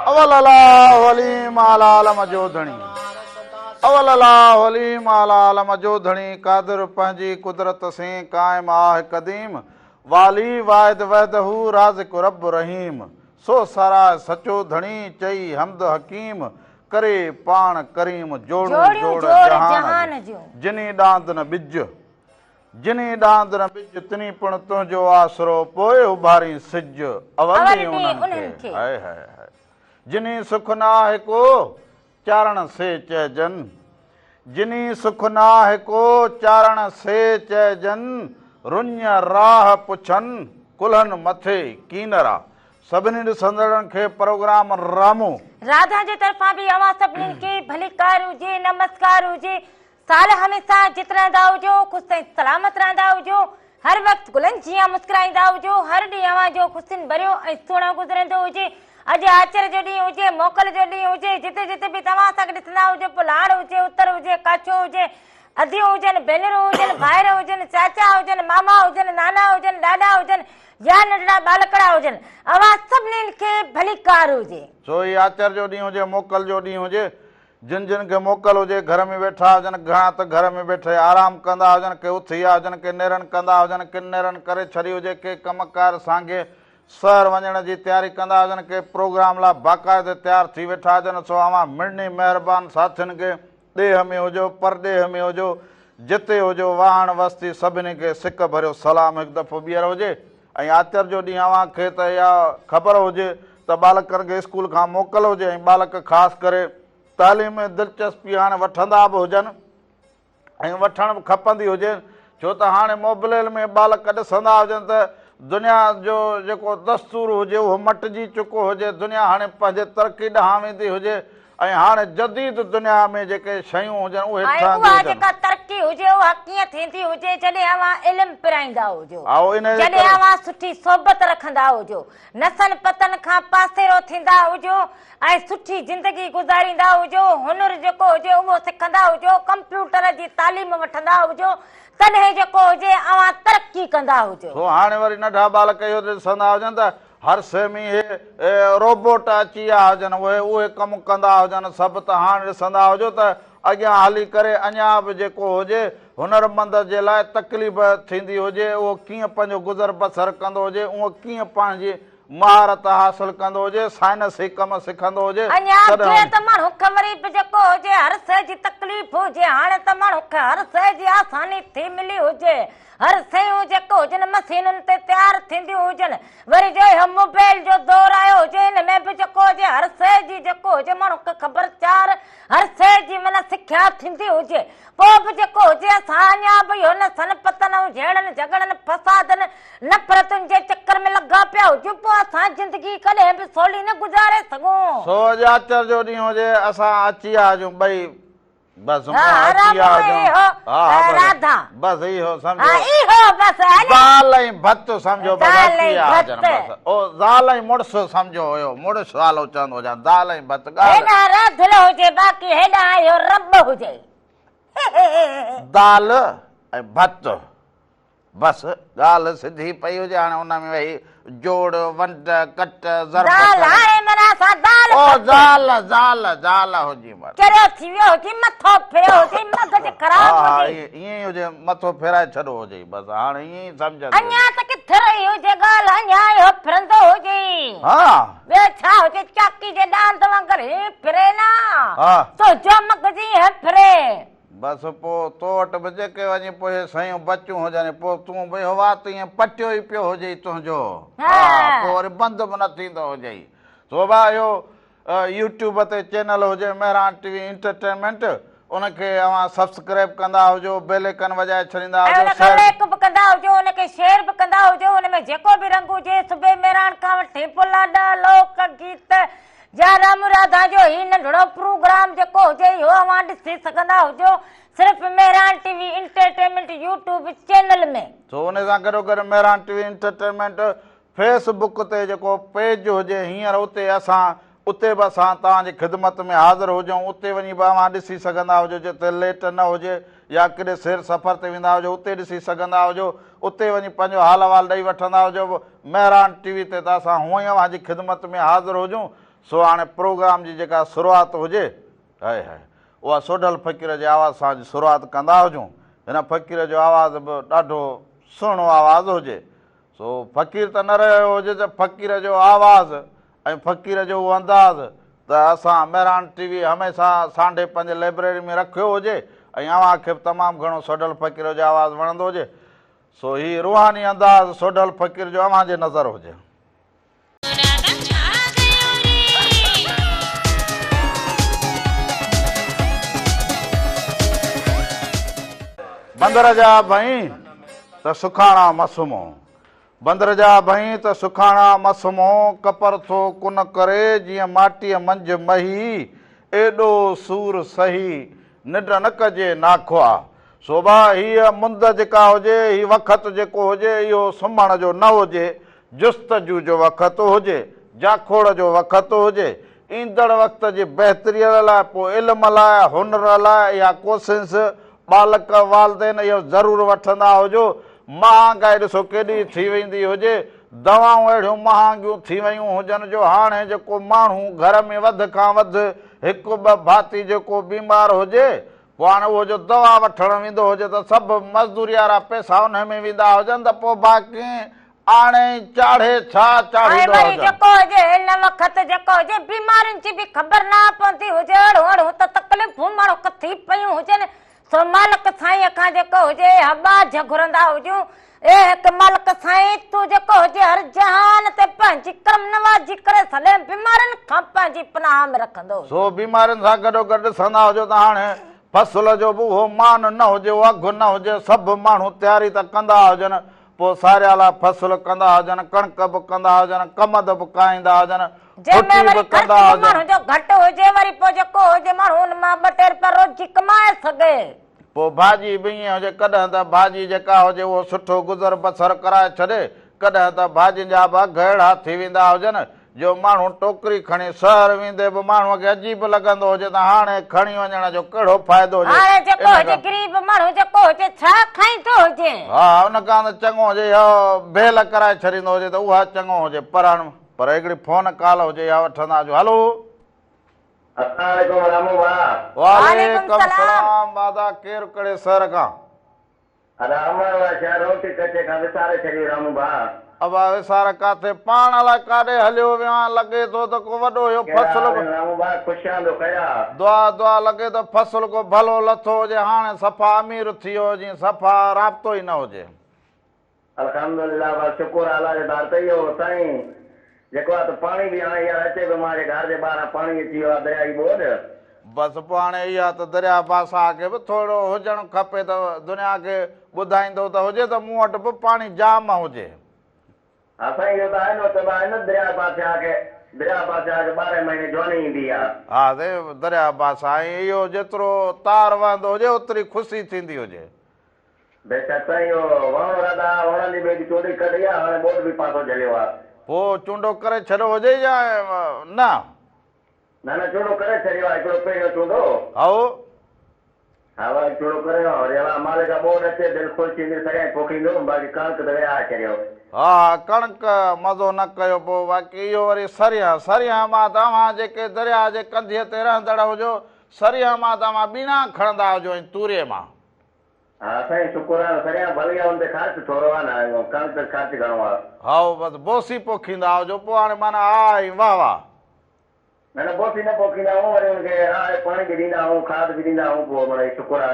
اول الله عليم اعليٰ عالم جو ڌڻي. اول الله عليم اعليٰ عالم جو ڌڻي قادر پنهنجي قدرت سين قائم آه قديم والي واحد وحده رازق رب رحيم سو ساراهه سچو ڌڻي چئي حمد حڪيم ڪري پاڻ ڪريم جوڙون جوڙ جهان جون جني ڏاند نه ٻج جني ڏاند نه ٻج تني پڻ تنهنجو آسرو پوء اڀارين سج اول ڏينهن انهن کي هاء هاء هاء جني سک نه آهي ڪو چارڻ سي چئجن جني سک نه آهي ڪو چارڻ سي چئجن رڃ راهه پڇن ڪلهن مٿي ڪينرا سڀني ڏسندڙن کي پروگرام رامو. راڌا جي طرفان به اوهان سڀني کي ڀليڪار هجي نمسڪار هجي سال هميشه جت رهندا هجو، خوش ۽ سلامت رهندا هجو، هر وقت گلن جيان مسڪرائيندا هجو، هر ڏينهن اوهان جو خوشين ڀريو ۽ سهڻو گذرندو هجي، اڄ آچر جو ڏينهن هجي، موڪل جو ڏينهن هجي، جتي جتي به توهان اسان کي ڏسندا هجو، پوء لاڙ هجي، اتر هجي، ڪاڇو هجي، اديون هجن، ڀينرون هجن، ڀائر هجن، چاچا هجن، ماما هجن، نانا هجن، ڏاڏا هجن يا ننڍڙا ٻالڪڙا هجن، اوهان سڀني کي ڀليڪار هجي. سو هي آچر جو ڏينهن هجي، موڪل جو ڏينهن هجي، جن جن کي موڪل هجي گهر ۾ ويٺا هجن، گهڻا ته گهر ۾ ويٺي آرام ڪندا هجن، ڪي اٿي ويا هجن، ڪي نيرن ڪندا هجن، ڪن نيرن ڪري ڇڏي هجي، ڪي ڪم ڪار سانگي شهر وڃڻ جي تياري ڪندا هجن، ڪي پروگرام لاء باقاعدي تيار ٿي ويٺا هجن، سو اوهان مڙني مهربان ساٿين کي ڏيهه ۾ هجو، پرڏيهه ۾ هجو، جتي هجو، واهڻ وستي سڀني کي سڪ ڀريو سلام هڪ دفعو ٻيهر هجي. ۽ آچر جو ڏينهن اوهان کي ته اها خبر هجي ته ٻالڪن کي اسڪول کان موڪل هجي ۽ ٻالڪ خاص ڪري تعليم ۾ دلچسپي هاڻي وٺندا به هجن ۽ وٺڻ به کپندي هجين ڇو ته هاڻي موبليل ۾ ٻالڪ ڏسندا هجن ته دنيا جو جيڪو دستور هجي اهو مٽجي چڪو هجي دنيا هاڻي پنهنجي ترقي ڏانهن ويندي هجي ۽ هاڻي جديد دنيا ۾ جيڪي شيون هجن اهي ۽ ٺهنديون اها هجن. جيڪا ترقي هجي اها ڪيئن ٿيندي هجي جڏهن اوهان علم پرائيندا هجو، آئو انهيء جي جڏهن ڪري. اوهان سٺي صحبت رکندا هجو، نشن پتن کان پاسيرو ٿيندا هجو ۽ سٺي زندگي گذاريندا هجو، هنر جيڪو هجي اهو سکندا هجو، ڪمپيوٽر جي تعليم وٺندا هجو، تڏهن جيڪو هجي اوهان ترقي ڪندا هجو. سو هاڻي وري ننڍا ٻالڪ اهو ڏسندا هجن ته هر شيء ۾ اهي روبوٽ اچي ويا هجن، اهي اهي ڪم ڪندا هجن سڀ ته هاڻ ڏسندا هجو ته اڳيان هلي ڪري اڃا به جيڪو هجي هنرمند جي لاء تڪليف ٿيندي هجي اهو ڪيئن پنهنجو گذر بسر ڪندو هجي اهو ڪيئن پنهنجي مهارت حاصل ڪندو هجي سائنسي ڪم سکندو هجي اڃا تڏهن اڳي ته ماڻهو کي وري به جيڪو هجي هر شيء جي تڪليف هجي هاڻي ته ماڻهو کي هر شيء جي آساني ٿي ملي هجي. هر شيون جيڪو هجن مشينن تي تيار ٿينديون هجن وري جو اهو موبائل جو دور آيو هجي ان ۾ به جيڪو هجي هر شيء جي جيڪو هجي ماڻهو کي خبر چار هر شيء جي معنيٰ سکيا ٿيندي هجي پوء به جيڪو هجي اسان اڃا به اهو نشن پتن ۽ جهيڙن جهڳڙن فسادن نفرتن جي چڪر ۾ لڳا پيا هجون پوء اسان زندگي ڪڏهن به سولي نه گذاري سگهون. سو اڄ آچر جو ڏينهن هجي اسان اچي ويا هجون ٻئي بس ها اچي رامو اهو راڌا بس اهو سمجهو ها اهو بس هلي زال ۽ ڀت سمجهو بس زال اچي ۽ ويا هجن ڀت بس او زال ۽ مڙس سمجهو هيو مڙس سالو چوندو هجان زال ۽ ڀت ڳالهه هيڏانهن راڌل هجي باقي هيڏانهن اهو رب هجي. دال ۽ ڀت بس ڳالهه سڌي پئي هجي هاڻي ان ۾ ويهي جوڙ ونڊ ڪٽ ضرب زال ڪرڻ. هاڻي معنيٰ اسان دال او ڀت. زال زال زال هجي مر. چريو ٿي ويو هجي مٿو ڦريو هجي مغز خراب ها ها هجي. ائين ئي هجي مٿو ڦيرائي ڇڏو هجي بس هاڻي ائين ئي سمجهندي اڃا ته ڪٿ رهي هجي ڳالهه اڃا اهو ڦرندو هجي. ها. ٻيو ڇا هجي چاڪي جي ڏاند وانگر هيئن ڦري نه. ها. تنهنجو مغز ائين ڦري. بس پوء تو وٽ به جيڪي وڃي پوء اهي شيون بچيون هجن پوء تون به اهو وات ائين پٽيو ئي پيو هجئي تنهنجو ها پوء وري بند به نه ٿيندو هجئي سو ڀاء اهو يوٽيوب تي چينل هجي مهراڻ ٽي وي انٽرٽينمينٽ ان کي اوهان سبسڪرائب ڪندا هجو بيل ايڪن وڄائي ڇڏيندا ۽ هجو ان کي شيئر لائيڪ به ڪندا هجو ان کي شيئر به ڪندا هجو ان ۾ جيڪو به رنگ هجي صبح مهراڻ کان وٺي پوء لاڏا لوڪ گيت جا رام راڌا جو هي ننڍڙو پروگرام جيڪو هجي اهو اوهان ڏسي سگهندا هجو صرف Mehran T V entertainment YouTube channel ۾. سو ان سان گڏو گڏ Mehran T V entertainment Facebook تي جيڪو پيج هجي هينئر اتي اسان اتي به اسان توهان جي خدمت ۾ حاضر هجون اتي وڃي به اوهان ڏسي سگهندا هجو جتي ليٽ نه هجي يا ڪڏي سير سفر تي ويندا هجو اتي ڏسي سگهندا هجو اتي وڃي پنهنجو حال احوال ڏئي وٺندا هجو مهراڻ ٽي وي تي ته اسان هونئن ئي اوهان جي خدمت ۾ حاضر هجون. سو هاڻي پروگرام جي جيڪا شروعات هجي، هائي هائي، اها سوڍل فقير جي آواز سان اڄ شروعات ڪندا هجون. هن فقير جو آواز به ڏاڍو سهڻو آواز هجي. سو فقير ته نه رهيو هجي ته فقير جو آواز ۽ فقير جو اهو انداز ته اسان مهراڻ ٽي وي هميشه سانڍي پنهنجي لئبريري ۾ رکيو هجي ۽ اوهان کي به تمام گهڻو سوڍل فقير جو آواز وڻندو هجي. سو هي روحاني انداز سوڍل فقير جو اوهان جي نظر هجي. بندر جا ڀئين ته سکاڻا مسمو، بندر جا ڀئين ته سکاڻا مسمو، ڪپر ٿو ڪن ڪري جيئن ماٽيء منجهه مهي، ايڏو سور سهي ننڊ نه ڪجي ناکئا. سوڀا هيء مند جيڪا هجي، هي وقت جيڪو هجي، اهو سمهڻ جو نه هجي، جستجو جو وقت هجي، جاکوڙ جو وقت هجي، ايندڙ وقت جي بهتريء لاء پوء علم لاء، هنر لاء اها ڪوشش ٻالڪ، والدين اهو ضرور وٺندا هجو. مهانگائي ڏسو ڪيڏي ٿي ويندي هجي، دوائون اهڙيون مهانگيون ٿي ويون هجن جو هاڻي جيڪو ماڻهو گهر ۾ وڌ کان وڌ هڪ ٻه ڀاتي جيڪو بيمار هجي، پوء هاڻي اهو جو دوا وٺڻ ويندو هجي ته سڀ مزدوري وارا پئسا انهي ۾ ويندا هجن ته پوء باقي آڻي چاڙهي ڇا ۽ چاڙهيندو وري هجن. جيڪو هجي هن وقت جيڪو هجي بيمارين جي به خبر نه پوندي هجي اهڙو اهڙو ته تڪليفون ماڻهو کي ٿي پيون هجن سو مالڪ سائين کان جيڪو هجي اها ٻاجهه گهرندا هجون اي هڪ مالڪ سائين تون جيڪو هجي هر جهان تي پنهنجي ڪرم نوازي ڪري ڇڏ ۽ بيمارين کان پنهنجي پناهه ۾ رکندو هجين. سو بيمارين سان گڏوگڏ ڏسندا هجو ته هاڻي فصل جو به اهو مان نه هجي، اهو اگهه نه هجي، سڀ ماڻهو تياري ته ڪندا هجن، پوء ساريالا فصل ڪندا هجن، ڪڻڪ به ڪندا هجن، ڪمند به ڪاهيندا هجن، جنهن ۾ ڦٽي وري به خرچ ڪندا به هجن. ماڻهو جو گهٽ هجي، وري پوء جيڪو هجي ماڻهو ان مان ٻه ٽي رپيا روزي ڪمائي سگهي. پوء ڀاڄي به ائين هجي، ڪڏهن ته ڀاڄي جيڪا هجي اهو سٺو گذر بسر ڪرائي ڇڏي، ڪڏهن ته ڀاڄين جا به اگهه اهڙا ٿي ويندا هجن جو ماڻهو ٽوڪري کڻي شهر ويندي به ماڻهوء کي عجيب لڳندو هجي ته هاڻي کڻي وڃڻ جو ڪهڙو فائدو هجي، هاڻي جيڪو ان هجي کان. غريب ماڻهو جيڪو هجي ڇا کائيندو هجي. ها ان کان ته چڱو هجي اها ڀيل ڪرائي ڇڏيندو هجي ته اها چڱو هجي پر هاڻ پر هڪڙي فون ڪال هجي اها وٺندا هجو هلو. السلام عليڪم رامو ڀاء. وعليڪم وعليڪم سلام. سلام ادا ڪير ڪهڙي شهر کان. ادا امر وارا شهر روهتي ڪچي کان وساري ڇڏيو رامو ڀاء. ابا وسار ڪاٿي پاڻ الائي ڪاڏي هليو ويو آهين لڳي ٿو ته ڪو وڏو اهو ڪهڙا فصل حال به. آهن رامو ڀاء خوش آهندو خير آ. دعا دعا لڳي ٿو فصل ڪو ڀلو لٿو هجي هاڻي صفا امير ٿي ويو هجين صفا رابطو ئي نه هجي. الحمدلله بس شڪر آ الله جي در تي اهو سائين جيڪو آ ته پاڻي به هاڻي يار اچي پيو مان جي گهر جي ٻاهران پاڻي اچي ويو آ درياهي ٻوڏ. بس پوء هاڻي اها ته درياهه بادشاهه کي به ٿورو هجڻ کپي ته دنيا کي ٻڌائيندو ته هجي ته مون وٽ به پاڻي جام هجي. ها سائين اهو ته آهي نه چوندا آهن نه درياهه بادشاهه کي درياهه بادشاهه کي ٻارهين مهيني جواني ايندي آ. ها سائين درياهه بادشاهه ۽ اهو جيترو تار وهندو هجي اوتري خوشي ٿيندي هجي. بيشڪ سائين اهو وهڻ راڌا وڻن جي ٻيٽ چونڊي ڪڍي آ هاڻي ٻوڏ به پاسو جهليو آ. پوء چونڊو ڪري ڇڏيو هجي يا نه؟ نه نه چونڊو ڪري ڇڏيو آ هڪڙو پهريون چونڊو. هائو. ها وري چونڊو ڪريو آ وري الله مالڪ آ ٻوڏ اچي دل خوش ٿيندي سريائين پوکيندو باقي ڪڻڪ ته ويا ڇڏيو. ها ڪڻڪ مزو نه ڪيو پوء باقي اهو وري سريان سريان مان ته اوهان جيڪي درياء جي ڪنڌيء تي رهندڙ هجو سريان مان ته اوهان ٻيڻا کڻندا هجو ۽ توري مان. ها سائين شڪر آ سريان ڀلي آ ان تي خرچ ٿورو آ نه ڪڻڪ تي خرچ گهڻو آ. هائو بس بوسي پوکيندا هجو پوء هاڻي معنيٰ آ ۽ واه واه. نه نه بوسي نه پوکيندا آهيون وري ان کي راهي پاڻي به ڏيندا آهيون کاڌ به ڏيندا آهيون پوء مڙئي شڪر آ.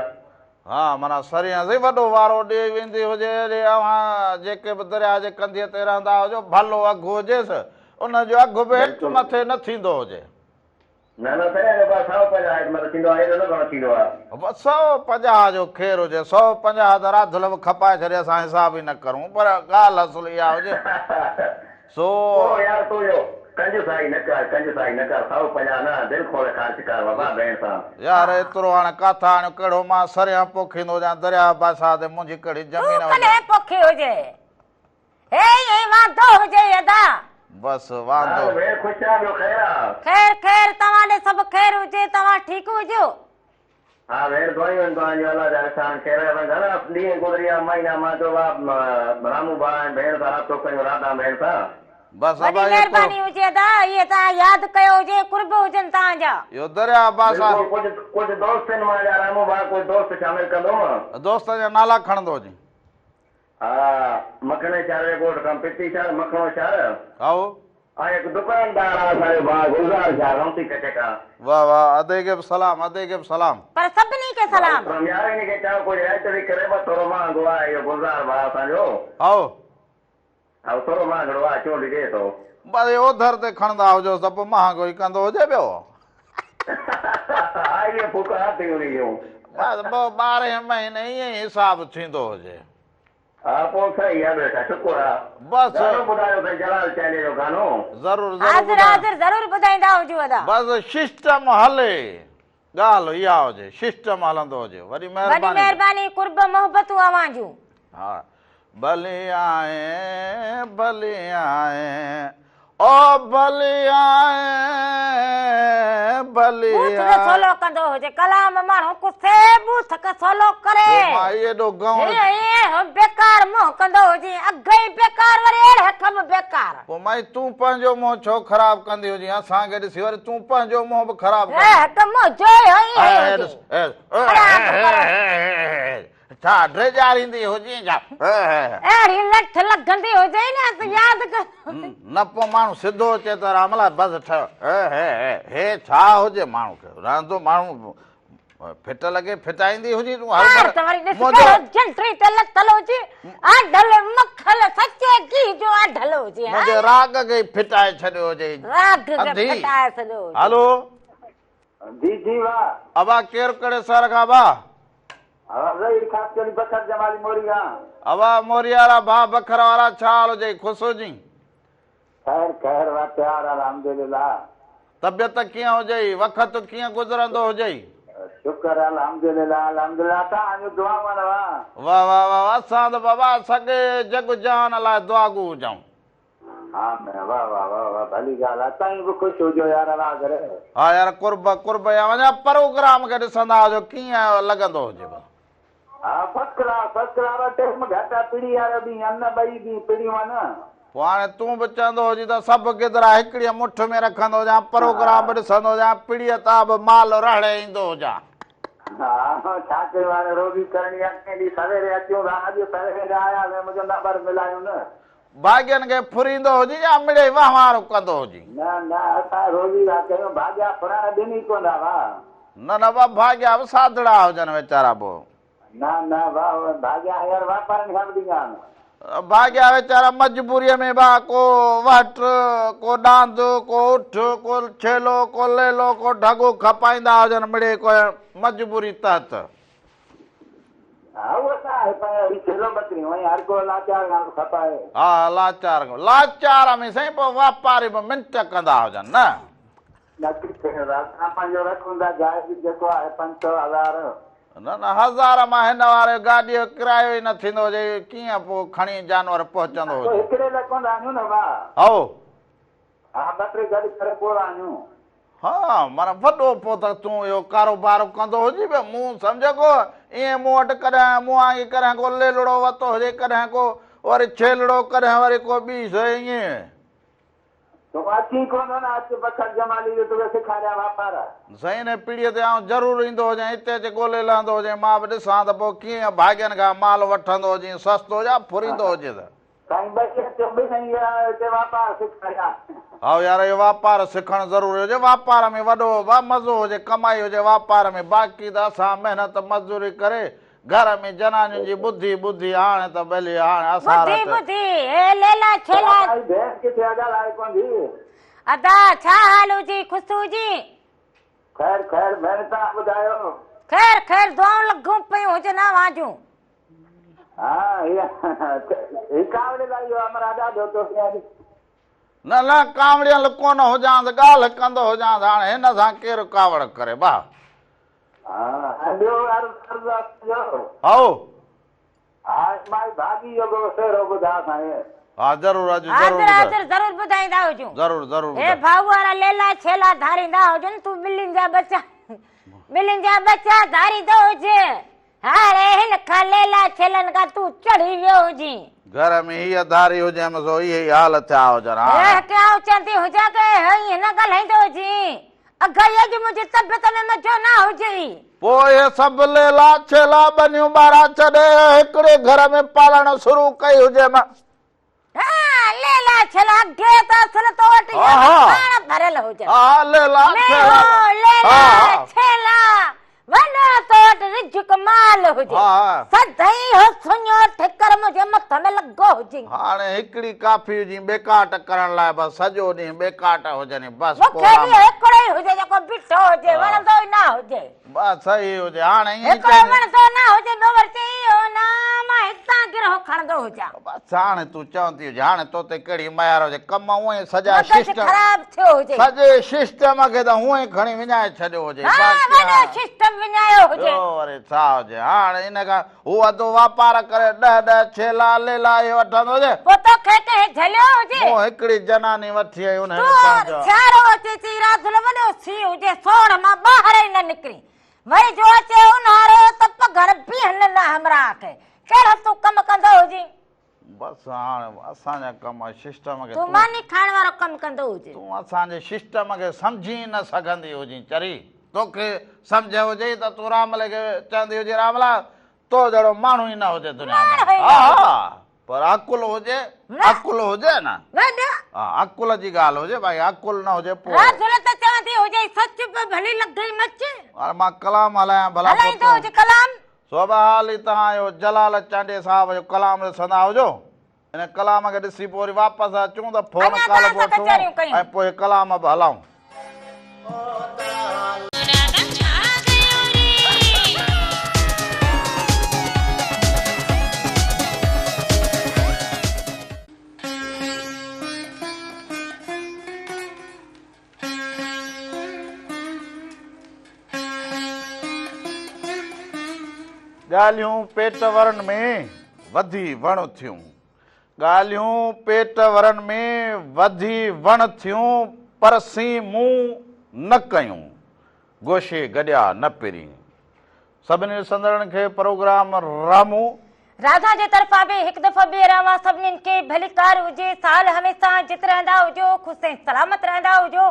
ها معنيٰ سريان سائين وڏو وارو ڏيئي ويندي هجي اڙي اوهان جيڪي به درياء جي ڪنڌيء تي رهندا هجو ڀلو اگهه هجيس ان جو اگهه به هيٺ بلڪل. مٿي نه ٿيندو هجي. نه نه سريان جو بس 150 هيٺ مٿي ٿيندو آهي ايڏو نه گهڻو ٿيندو آهي. بس 150 جو خير هجي 150 ته راڌل به کپائي ڇڏي اسان حساب ئي نه ڪرون پر ڳالهه اصل اها هجي سو. پوء يار تون اهو ڪنجوسائي نه ڪر ڪنجوسائي نه ڪر 150 نه دل کولي خرچ ڪر بابا ڀيڻ سان. يار ايترو هاڻي ڪاٿان آڻيون ڪهڙو مان سريان پوکيندو هجان درياهه بادشاهه تي منهنجي ڪهڙي تون زمين هجي. ڪڏهن پوکي هجي هي ائين واندو هجي ادا. بس واندو. هل ڀيڻ خوش آ ٻيو خير آ. خير خير توهان ڏي سڀ خير هجي توهان ٺيڪ هجو. ها ڀيڻ دعايون آهن توهان جون الله جا احسان خير آ گهڻا ڏينهن گذري ويا مهينا مان چيو وا رامو ڀاء ۽ ڀيڻ سان رابطو ڪيون راڌا ڀيڻ سان. بس وڏي ابا اهو مهرباني هجي ادا اهي توهان ياد ڪيو هجي قرب هجن توهان جا. اهو درياء عباس آ. بلڪل ڪجهه ڪجهه دوست آهن مان جا رامو ڀاء ڪجهه دوست شامل ڪندو مان. دوستن جا نالا کڻندو هجين. ها مکڻي شهر جي ڳوٺ کان پتي شهر مکڻو شهر. هائو. ۽ هڪ دڪاندار آ اسان جو ڀاء گلزار شهر رونتي ڪچي کان. واه واه ادي کي به سلام ادي کي به سلام. پر سڀني کي سلام. وعليڪم يار ان کي چئو ڪجهه رعايت به ڪري بس ٿورو مهانگو آ اهو گلزار ڀاء اسان جو. هائو. هائو ٿورو مهانگڙو آ چونڊ ڏي ٿو. بس اهي اوڌر تي کڻندا هجوس ته پوء مهانگو ئي ڪندو هجي پيو. ها اهي ڦوڪا ٿي انهي جون. بس پوء ٻارهين مهيني ائين ئي حساب ٿيندو هجي. ها پوء صحيح آ ٻيو ڇا شڪر آ. بس. گانو ٻڌايو سائين جلال چانڊيي جو گانو. ضرور ضرور حاضر ٻڌايان. حاضر ضرور ٻڌائيندا هجو ادا. بس سسٽم هلي ڳالهه اها هجي سسٽم هلندو هجي وڏي وڏي مهرباني. مهرباني قرب محبتون اوهان جون. ها ڀلي آئين ڀلي آئين او ڀلي آئين ڀلي ٻوٿ کي آئين. سولو ڪندو هجي ڪلام ماڻهو ڪسي ٻوٿ کي سولو ڪري. پوء مان ايڏو گئون. هي هي بيڪار منهن ڪندو هجي اگهه ئي بيڪار وري اهڙي ڪم بيڪار. پوء مائي تون پنهنجو منهن ڇو خراب ڪندي هجين اسان کي ڏسي وري تون پنهنجو منهن به خراب هي ڪندي. هڪ منهنجو ئي هي هي هجي. ڇا ڊيڄاريندي هجين ڇا؟ اهڙي لٺ لڳندي هجئي نه ته ياد ڪر. نه پوء ماڻهو سڌو چئي ته راملا بس ٺهيو. هي ڇا هجي ماڻهو کي رهندو ماڻهو ڦٽ لڳي ڦٽائيندي هجي تون هر ٻار ته وري ڏس ڪهڙو جنڊي تي لٿل هجي آڍل مکل سچي گيهه جو آڍل هجي ها. منهنجي راڳ کي ئي ڦٽائي ڇڏيو هجئي. راڳ کي ڦٽائي ڇڏيو هجي. هلو. جي جي واھ. ابا ڪير ڪهڙي شهر کان ابا. ظهير خاصخيلي بکر جمالي موري کان. ابا موري وارا ڀاء بکر وارا ڇا حال هجئي خوش هجين. خير خير واھ پيار الحمدلله. طبيعت ڪيئن هجئي وقت ڪيئن گذرندو هجئي. شڪر الحمدلله الحمدلله توهان جون دعائون آهن واھ. واھ واھ واھ اسان ته بابا سڄي جڳ جهان لاء دعاگو هجون. آمين واه واه واه واه ڀلي ڳالهه آ تائين به خوش هجو يار الله ڪري. ها يار قرب قرب يا وڃا پروگرام کي ڏسندا هجو ڪيئن لڳندو هجي بس. ها فرسٽ ڪلاس فرسٽ ڪلاس بس ٽيم گهٽ آ پڙي وارو ڏينهن آهن نه ٻئي ڏينهن پڙيون آهن. پوء هاڻي تون به چوندو هجين ته سڀ گدرا هڪڙيء مٺ ۾ رکندو هجان پروگرام به ڏسندو هجان پڙيء تان به مال رهڙي ايندو هجان. ها ڇا ڪيون هاڻي روزي ڪرڻي آ ڪنهن ڏينهن سويري اچون ٿا اڄ سويري آياسين منهنجو نمبر ملايون نه. ڀاڳين کي ڦريندو هجين يا مڙئي وهنوار ڪندو هجين؟ نه نه اسان روزي ٿا ڪيون ڀاڳيا ڦرڻ ڏين ئي ڪونه ٿا واهه. نه نه وا ڀاڳيا به سادڙا هجن ويچارا پوء. نه نه واهه ڀاڳيا هينئر واپارين کان به ڏيندا آهن. ڀاڳيا ويچارا مجبوريء ۾ ڀا ڪو وهٽ، ڪو ڏاند، ڪو اٺ، ڪو ڇيلو، ڪو ليلو، ڪو ڍڳو کپائيندا هجن مڙئي ڪو مجبوري تحت. ها اهو ته آهي پر هي ڇيلو ٻڪريون ۽ هر ڪو لاچار کان ٿو کپائي. ها لاچار کان لاچار ۾ سائين پوء واپاري به منٽ ڪندا هجن نه. نه ڪٿي اسان پنهنجو رکون ٿا جائز جيڪو آهي 500 هزار. نه نه هزار مان هن واري گاڏيء جو ڪرايو ئي نه ٿيندو هجي ڪيئن پوء کڻي جانور پهچندو هجي. هڪڙي لاء ڪونه ٿا آڻيون نه ڀاء. هائو. ها ٻه ٽي گڏ ڪري پوء ٿا آڻيون. ها معنيٰ وڏو پوء ته تون اهو ڪاروبار ڪندو هجين پيو. مون سمجهه ڪو ائين مون وٽ ڪڏهن مون آڱي ڪڏهن ڪو ليلڙو وتو هجي ڪڏهن ڪو وري ڇيلڙو ڪڏهن وري ڪو ٻي شيء ائين. تون اچين ڪونه ٿو نه اچ بکر جمالي جو توکي سيکاريان واپار. سائين ان پيڙهيء تي آئون ضرور ايندو هجين اتي اچي ڳولي لهندو هجين مان به ڏسان ته پوء ڪيئن ڀاڳين کان مال وٺندو هجين سستو يا ڦريندو هجين ته. سائين ٻئي اچو ٻنهي هتي واپار سکايان. هائو يار اهو واپار سکڻ ضروري هجي واپار ۾ وڏو مزو هجي ڪمائي هجي واپار ۾ باقي ته اسان محنت مزدوري ڪري گهر ۾ جنانين جي ٻڌي ٻڌي هاڻي ته ٻلي هاڻي اسان ٻڌي رت. ٻڌي هي ليلا ڇيلا. ڀائي ڀيڻ ڪٿي آ ڳالهائي ڪونه ٿي. ادا ڇا حال هجي خوش هجين. خير خير ڀيڻ توهان ٻڌايو. خير خير دعائون لڳون پيون هجن اوهان جون. ها هي ڪاوڙيل آ اهو همراهه ڏاڍو توکي اڄ. نه نه ڪاوڙيل ڪونه هجانس ڳالهه ڪندو هجانس هاڻي هن سان ڪير ڪاوڙ ڪري ڀاء. ها ۽ ٻيو عرض عرض اسان جو. هائو. ها مائي ڀاڳي جو ڪو سهرو ٻڌاء سائين. ها ضرور اڄ ضرور حاضر ٻڌاء. حاضر ضرور ٻڌائيندا هجون. ضرور ضرور هي ٻڌاء. ڀائو وارا ليلا ڇيلا ڌاريندا هجن تون ٻلين جا ٻچا ٻلين جا ٻچا ڌاريندو هجين. هاڻي هن کان ليلا ڇيلن کان تون چڙهي ويو هجين. گهر ۾ هيء ڌاري هجيم سو اهي ئي حال ٿيا هجن هاڻي. رهه ڪي آئون چوندي هجان ڪي ائين نه ڳالهائيندو هجين. اگهائي اڄ منهنجي طبيعت ۾ مزو نه هجي. پوء اهي سڀ ليلا ڇيلا ٻنيون ٻارا ڇڏي هڪڙي گهر ۾ پالڻ شروع ڪئي هجيم. ها ليلا ڇيلا اگهي ته اصل تو وٽ اها کاڻ ڀريل هجن. ها ليلا ڇيلا. ليلا ڇيلا وڏو تو وٽ رزق مال هجي. سدائين اهو سڃو ٺڪر منهنجي مٿ ۾ لڳو هجي. هاڻي هڪڙي ڪافي هجي ٻيڪاٽ ڪرڻ لاء بس سڄو ڏينهن ٻيڪاٽ هجن بس مون کي به هڪڙو ئي هجي جيڪو بيٺو هجي وڻندو ئي نه هجي. بس صحيح هجي هاڻي ائين هڪڙو وڻندو نه هجي ٻيو وري چئي اهو نه مان هتان گرهو کڻندو هجان. بس هاڻي تون چوندي هجي هاڻي تو تي ڪهڙي ميار هجي ڪم هونئن ئي سڄا مغز خراب ٿيو هجي. سڄي سسٽم کي ته هونئن ئي کڻي وڃائي ڇڏيو هجي. ها وڏو سسٽم وڃايو هجي. ٻيو وري ڇا هجي هاڻي ان کان هو اڌو واپار ڪري ڏهه ڏهه ڇيلا ليلا اهي وٺندو هجي. پوء توکي ڪنهن جهليو هجي. مون هڪڙي جناني وٺي آئي انهيء تون پنهنجو. سيارو اچي چئي راڌل وڏو سيء هجي سوڙ مان ٻاهر ئي نه نڪرين. وري جو اچي اونهارو ته پگهر بيهن نه همراهه کي. ڪهڙو تون ڪم ڪندو هجين. بس هاڻ اسان جا ڪم سسٽم کي تون ماني کائڻ وارو ڪم ڪندو هجين. تون اسان جي سسٽم کي سمجهي ئي نه سگهندي هجين چري. توکي سمجهه هجي ته تون راملي کي چوندي هجين راملا تو جهڙو ماڻهو ئي نه هجي دنيا ۾. ماڻهو ئي نه ها هجي. ها پر عقل هجي عقل هجي نه. وڏو. ها عقل جي ڳالهه هجي ڀائي عقل نه هجي پوء. راڌل ته چوندي هجي سچ به ڀلي لڳئي مچ. هاڻي مان ڪلام هلايان ڀلا پوء هلائيندو تون. هجي ڪلام. سو بهرحال هي توهان اهو جلال چانڊيي صاحب جو ڪلام ڏسندا هجو. ان ڪلام کي ڏسي پوء وري واپس اچون ته فون اڃا ڪال توهان به سان وٺون ڪچهريون ڪيون. ۽ پوء ڪلام به هلائون. ڳالهيون پيٽ ورن ۾ وڌي وڻ ٿيون. ڳالهيون پيٽ ورن ۾ وڌي وڻ ٿيون پر سين مون نه ڪيون، گوشي گڏيا نه پرين. سڀني ڏسندڙن کي پروگرام رامو. راڌا جي طرفان به هڪ دفعو ٻيهر اوهان سڀنين کي ڀليڪار هجي. سال هميشه جت رهندا هجو، خوش ۽ سلامت رهندا هجو.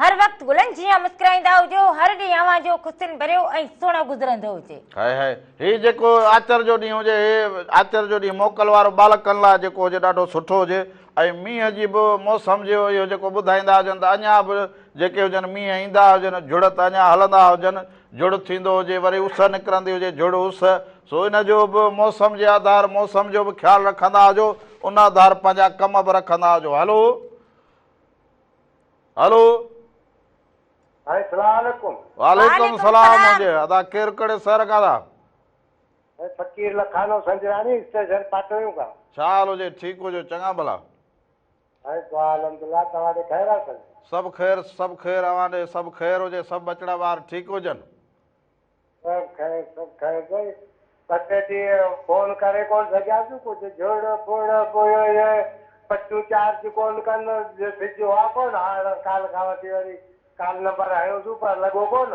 هر وقت گلن جيان مسڪرائيندا هجو. هر ڏينهن اوهان جو خوشين ڀريو ۽ سهڻو گذرندو هجي. هائي هائي هي جيڪو آچر جو ڏينهن هجي هي آچر جو ڏينهن موڪل وارو ٻالڪن لاء جيڪو هجي ڏاڍو سٺو هجي ۽ مينهن جي به موسم جو اهو جيڪو ٻڌائيندا هجن ته اڃا به جيڪي هجن مينهن ايندا هجن جهڙ ته اڃا هلندا هجن جهڙ ٿيندو هجي وري اس نڪرندي هجي جهڙ اس سو ان جو به موسم جي آڌار موسم جو به خيال رکندا هجو ان آڌار پنهنجا ڪم به رکندا هجو هلو هلو. سائين سلام عليڪم. وعليڪم سلام هجي ادا ڪير ڪهڙي شهر کان ٿا. سائين فقير لکانو سنجراڻي اسٽيشن پاٽويون کان. ڇا حال هجي ٺيڪ هجو چڱا ڀلا. سائين دعا الحمدلله توهان ڏي خير آ سائين. سڀ خير سڀ خير اوهان ڏي سڀ خير هجي سڀ ٻچڙا ٻار ٺيڪ هجن. سڀ خير سڀ خير سائين ٻه ٽي ڏينهن فون ڪري ڪون سگهياسون ڪجهه جهڙ ڦڙ پوء اهي پٽيون چارج ڪون ڪن سج هئا ڪون هاڻ ڪالهه کان وٺي وري ڪالهه نمبر هنيوسون پر لڳو ڪون.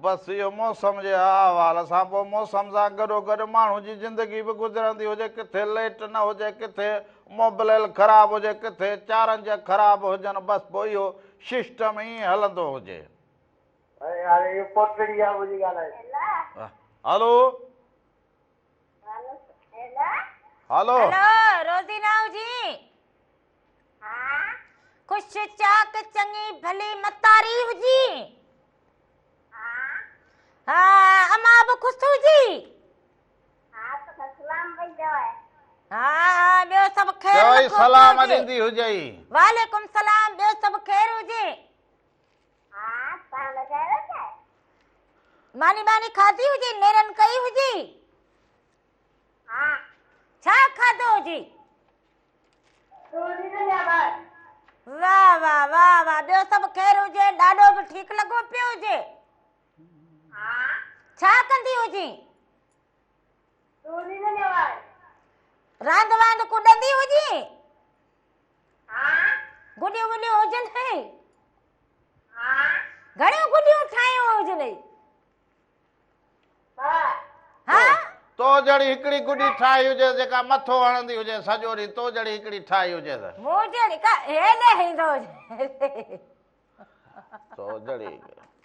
بس اهو موسم جي احوال سان پوء موسم سان گڏو گڏ ماڻهو جي زندگي به گذرندي هجي ڪٿي ليٽ نه هجي ڪٿي موبليل خراب هجي ڪٿي چارنج خراب هجن بس پوء اهو سسٽم ائين هلندو هجي. هاڻي اهو پوٽڙي آ منهنجي ڳالهائي. هلو. هلو. هلو روزينا هجي. خوش چاڪ چڱي ڀلي متاري هجي. ها امان به خوش هجي. ها ها ٻيو سڀ خير چوئي لکو پيو سلام هجي. ڏيندي هجئي. وعليڪم سلام ٻيو سڀ خير هجي. ماني ٻاني کاڌي هجي نيرن ڪئي هجي. ڇا کاڌو هجي. واه واه واه واه ٻيو سڀ خير هجي ڏاڏو به ٺيڪ لڳو پيو هجي. ڇا ڪندي هجين. راند واند ڪڏندي هجين. گڏيون وڏيون هجن هي. گهڻيون گڏيون ٺاهيون هجنئي. ها. جهڙي هڪڙي گڏي ٺاهي هجيس جيڪا مٿو هڻندي هجيس سڄو ڏينهن تو جهڙي هڪڙي ٺاهي هجيس. مون جهڙي ڪا هيڏي ايندو هجي. تو جهڙي